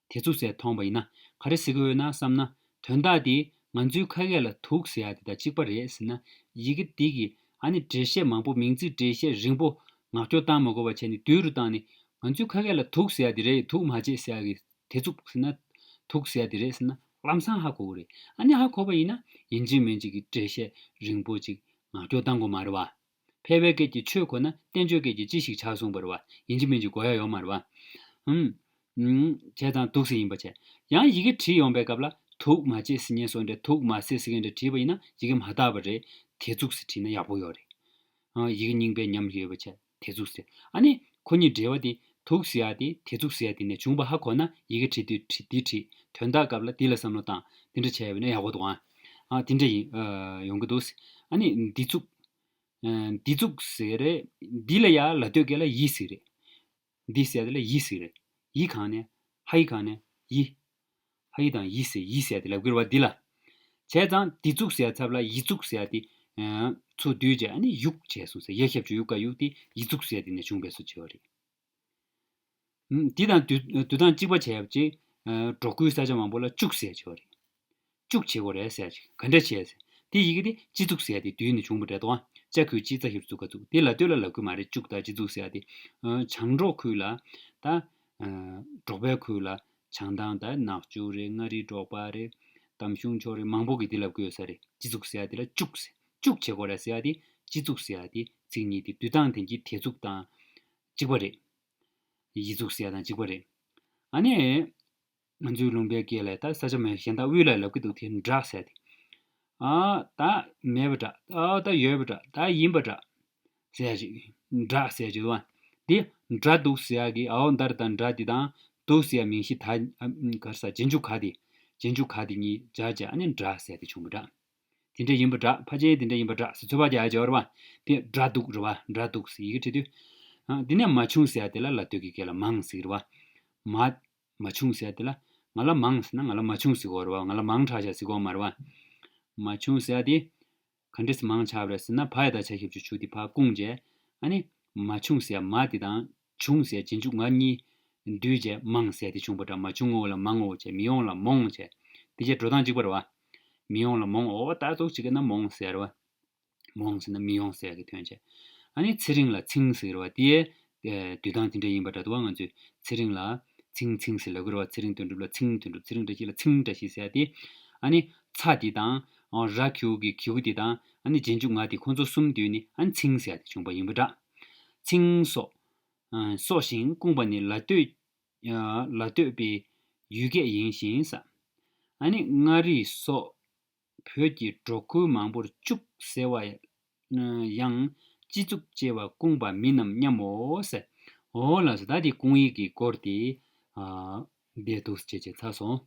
དེ་ཚུགས་སུ་མཐོང་པ་ཡིན་ན་ག་རེ་ཟེར་གི་ཡོད་ན་བསམ་ན། དོན་དག་དེ་ང་ཚོའི་ཁ་སྐད་ལ་དུག་ཟེར་ཡ་དེ་དང་གཅིག་པ་རེད་ཟེར་ན། ཡི་གེ་དེ་གི་ཨ་ནི་འགྲེལ་བཤད་མང་པོ་མིང་ཚིག་འགྲེལ་བཤད་རིང་པོ་ངག་སྐྱོར་བཏང་མ་དགོས་པ་བྱས་ནས་བསྡུས་རུ་བཏང་ནས་ང་ཚོའི་ཁ་སྐད་ལ་དུག་ཟེར་ཡ་དེ་རེད། དུག་མ་བྱེད་ཟེར་ཡ་གི་དེ་ཚུགས་ཟེར་ན། དུག་ཟེར་ཡ་དེ་རེད་ཟེར་ན་ལམ་སང་ཧ་གོ་གི་རེད། ཨ་ནི་ཧ་གོ་བ་ཡིན་ན་ཡིན་གཅིག་མིན་གཅིག་གི་འགྲེལ་བཤད་རིང་པོ་ཅིག་ངག་སྐྱོར་བཏང་དགོས་མ་རེད་བ། ཕལ་པའི་སྐད་ཀྱིས་ཆོས་གོ་ན་བསྟན་བཅོས་སྐད་ཀྱིས་ཅི་ཞིག་བྱ་གསུངས་པ་རེད་བ། ཡིན་གཅིག་མིན་གཅིག་གོ་ཡ་ཡོད་མ་རེད་བ། ཧུམ། ཧུམ། བྱས་ཙང་དུག་ཟེར་ཡིན་པ་བྱས། ཡང་ཡི་གེ་བྲིས་ཡོང་པའི་སྐབས་ལ་དུག་མ་བྱེད་ཟེར་མཁན་སོགས་འདྲ་དུག་མ་ཟེར་ཟེར་མཁན་འདྲ་བྲིས་པ་ཡིན་ན་ཡི་གེ་མ་དག་པ་རེད། དེ་ཚུགས་ཟེར་བྲིས་ན་ཡག་པོ་ཡོད་རེད། ཨ་ཡི་གེ་རྙིང་པའི་ཉམས་ཡོད་པ་བྱས་དེ་ཚུགས་ཟེར། ཨ་ནི་ཁོ་གཉིས་འབྲེལ་བ་དེ་དུག་ཟེར་ཡ་དེ་དེ་ཚུགས་ཟེར་ཡ་དེ་ནས་བྱུང་བ་ཧ་གོ་ན་ཡི་གེ་བྲིས་དུས་བྲིས་འདི་བྲིས་དོན་དག་སྐབས་ལ་འདི་ལ་བསམ་བློ་བཏང་དེ་འདྲ་བྱས་ཡོད་ན་ཡག་པོ་འདུག་ཨ་ཨ་དེ་འདྲ་ཡིན་ཨ་ཡོང་གི་འདུག་ཨ་ནི་འདི་ཚུགས། ཨ་འདི་ཚུགས་ཟེར་རེད། འདི་ལ་ཡ་ལ་སྟོད་སྐད་ལ་ཡི་ཟེར་རེད། འདི་ཟེར་དེ་ལ་ཡི་ཟེར་རེད། ཡི་གང་ནས། ཧ་ཡི་གང་ནས། ཡི། ཧ་ཡི་དང་ཡི་ཟེར་ཡི་ཟེར་དེ་ལབ་ཀྱི་རེད་བ་འདི་ལ། བྱས་ཙང་འདི་ཚུགས་ཟེར་ཚབ་ལ་ཡི་ཚུགས་ཟེར་དེ། ཚུར་བསྡུས་བྱས་ཨ་ནི་ཡུག་བྱས་སོང་ཟེར་ཡ་ཞབས་ཀྱུ་ཡུག་ག་ཡུག་དེ་ཡི་ཚུགས་ཟེར་དེ་ནས་བྱུང་བས་སུ་བྱས་པ་རེད། ཨུམ། འདི་དང་འདུ་འདུ་སྟངས་གཅིག་པ་བྱས་པ་ཅིག་ཨ་འབྲོག་ཁུལ་ས་ཆ་མང་པོ་ལ་ཅུག་ཟེར་བྱས་པ་རེད། ཅུག་བྱེད་དགོས་རེད་ཟེར་ཅིག་ག་འདྲ་བྱས་ཟེར། དེ་ཡི་གེ་དེ་སྤྱི་གཙུག་ཟེར་དེ་བསྡུས་ནས་བྱུང་བ་རེད་དོ། ལྕགས་ཀྱུ་སྤྱི་རྩ་ཞབས་ཀྱུ་གཙུག་ག་གཙུག་དེ་ལ་སྟོད་ལ་ལབ་གི་མ་རེད། ཅུག་དང་སྤྱི་གཙུག་ཟེར་དེ། ཨ་བྱང་འབྲོག་ཁུལ་ལ་ད། ཨ་འབྲོག་པའི་ཁུལ་ལ་བྱང་ཐང་ད་ནག་ཆུ་རེད། མངའ་རིས་འབྲོག་པ་རེད། འདམ་གཞུང་ཕྱོགས་རེད། མང་པོ་གིས་དེ་ལབ་གི་ཡོད་ས་རེད། སྤྱི་གཙུག་ཟེར་དེ་ལ་ཅུག་ཟེར། ཅུག་བྱེད་དགོས་རེད་ཟེར་དེ་སྤྱི་གཙུག་ཟེར་དེ་ཚིག་གཉིས་དེ་འདུ་སྟངས་དེ་གི་དེ་ཚུགས་དང་གཅིག་པ་རེད། ཡི་ཚུགས་ཟེར་ཡ་དང་གཅིག་པ་རེད། ཨ་ནི། ང་ཚོའི་ལུང་པའི་སྐད་ལ་ད་ས་ཆ་མེད་གཞན་དག་དབུས་ལ་ལབ་ཀྱི་འདུག་དེ་འདྲ་ཟེར་ཏེ། ཨ་ད་མེད་པ་འདྲ། ཨ་ད་ཡོད་པ་འདྲ། ད་ཡིན་པ་འདྲ། ཟེར་ཡ་ཅིག་འདྲ་ཟེར་ཡ་ཅིག་འདུག་བ། དེ་འདྲ་འདུག་ཟེར་ཡ་གི་ཨའོ་འདར་དང་འདྲ་དེ་དང་འདུག་ཟེར་ཡ་མིང་གཞི་ད་ག་རེ་ཟ་རྗེས་འཇུག་ག་དེ། རྗེས་འཇུག་ག་དེ་གཉིས་སྦྱར་བྱས་ཨ་ནི་འདྲ་ཟེར་ཡ་དེ་བྱུང་བ་འདྲ། དེ་འདྲ་ཡིན་པ་འདྲ། ཕལ་ཆེར་དེ་འདྲ་ཡིན་པ་འདྲ་ཟེར་ཚོད་དཔག་རྒྱག་ཡ་ཅིག་ཡོད་རེད་བ། དེ་འདྲ་འདུག་རེད་བ། འདྲ་འདུག་ཟེར་ཡི་གེ་བྲིས་དུས། ཨ་དེ་ནས་མ་བྱུང་ཟེར་ཡ་དེ་ལ་ལ་སྟོད་ཀྱི་སྐད་ལ་མང་ཟེར་གི་རེད་བ། མ། མ་བྱུང་ཟེར་ཡ་དེ་ལ་ང་ལ་མང་ཟེར་ན་ང་ལ་མ་བྱུང་ཟེར་གི་ཡོད་རེད་བ། ང་ལ་མང་དྲགས་ཤག་ཟེར་གི་ཡོད་མ་རེད་བ། མ་བྱུང་ཟེར་ཡ་དེ་ག་འདྲས་སེ་མང་ཆགས་པ་རེད་ཟེར་ན་ཕ་ཡ་བཏགས་ཕྱ་ཞབས་ཀྱུ་བྱུ་དེ་ཕར་བསྐུངས་བྱས། ཨ་ནི་མ་བྱུང་ཟེར་ཡ་མ་དེ་དང་བྱུང་ཟེར་ཡ་རྗེས་འཇུག་ང་གཉིས་འདུས་བྱས་མང་ཟེར་ཡ་དེ་བྱུང་བ་འདྲ། མ་བྱུང་ངོ་ལ་མ་ངོ་བྱས། མི་ཡོང་ལ་མོང་བྱས། དེ་བྱས་འགྲོ་སྟངས་གཅིག་པ་རེད་བ། མི་ཡོང་ལ་མོང་། འོ་ད་ཙོག་ཅིག་གི་ན་མོང་ཟེར་བ། མོང་ཟེར་ན་མི་ཡོང་ཟེར་གི་དོན་བྱས། ཨ་ནི་ཚེ་རིང་ལ་ཚིང་ཟེར་བ་དེ། ཨེ་འདུས་སྟངས་དེ་འདྲ་ཡིན་པ་འདྲ་འདུག་བ། ང་ཚོས་ཚེ་རིང་ལ་ཚིང་ཚིང་ཟེར་ལབ་ཀྱི་རེད་བ། ཚེ་རིང་དོན་གྲུབ་ལ་ཚིང་དོན་གྲུབ། ཚེ་རིང་བཀྲ་ཤིས་ལ་ཚིང་བཀྲ་ཤིས་ཟེར་ཡ་དེ། ཨ་ནི་ཚ་དེ་དང་། ཨོ་ར་གི་གུ་གི་གི་གུ་དེ་དང་ཨ་ནི་རྗེས་འཇུག་ང་དེ་ཁོང་ཚོ་གསུམ་བསྡུས་ནས་ཨ་ནི་ཚིང་ཟེར་ཡ་དེ་བྱུང་བ་ཡིན་པ་འདྲ། ཚིང་སོགས། ཨ་སོགས་ཤིང་བསྐུངས་པ་ནི་ལ་སྟོད། ལ་སྟོད་པའི་ཡུལ་སྐད་ཡིན་ཞིང་ས། ཨ་ནི་མངའ་རིས་སོགས་བོད་ཀྱི་འབྲོག་ཁུལ་མང་པོར་ཅུག་ཟེར་བ་ཡང་སྤྱི་གཙུག་ཅེས་པ་བསྐུངས་པ་མིན་ནམ་སྙམ་མོ་ཟེར། འོ་ལགས་སོ། ད་དེ་སྐུང་ཡིག་གི་སྐོར་དེ་ཨ་འདི་འདུག་སེ་བྱས་བྱས་ཚར་སོང་།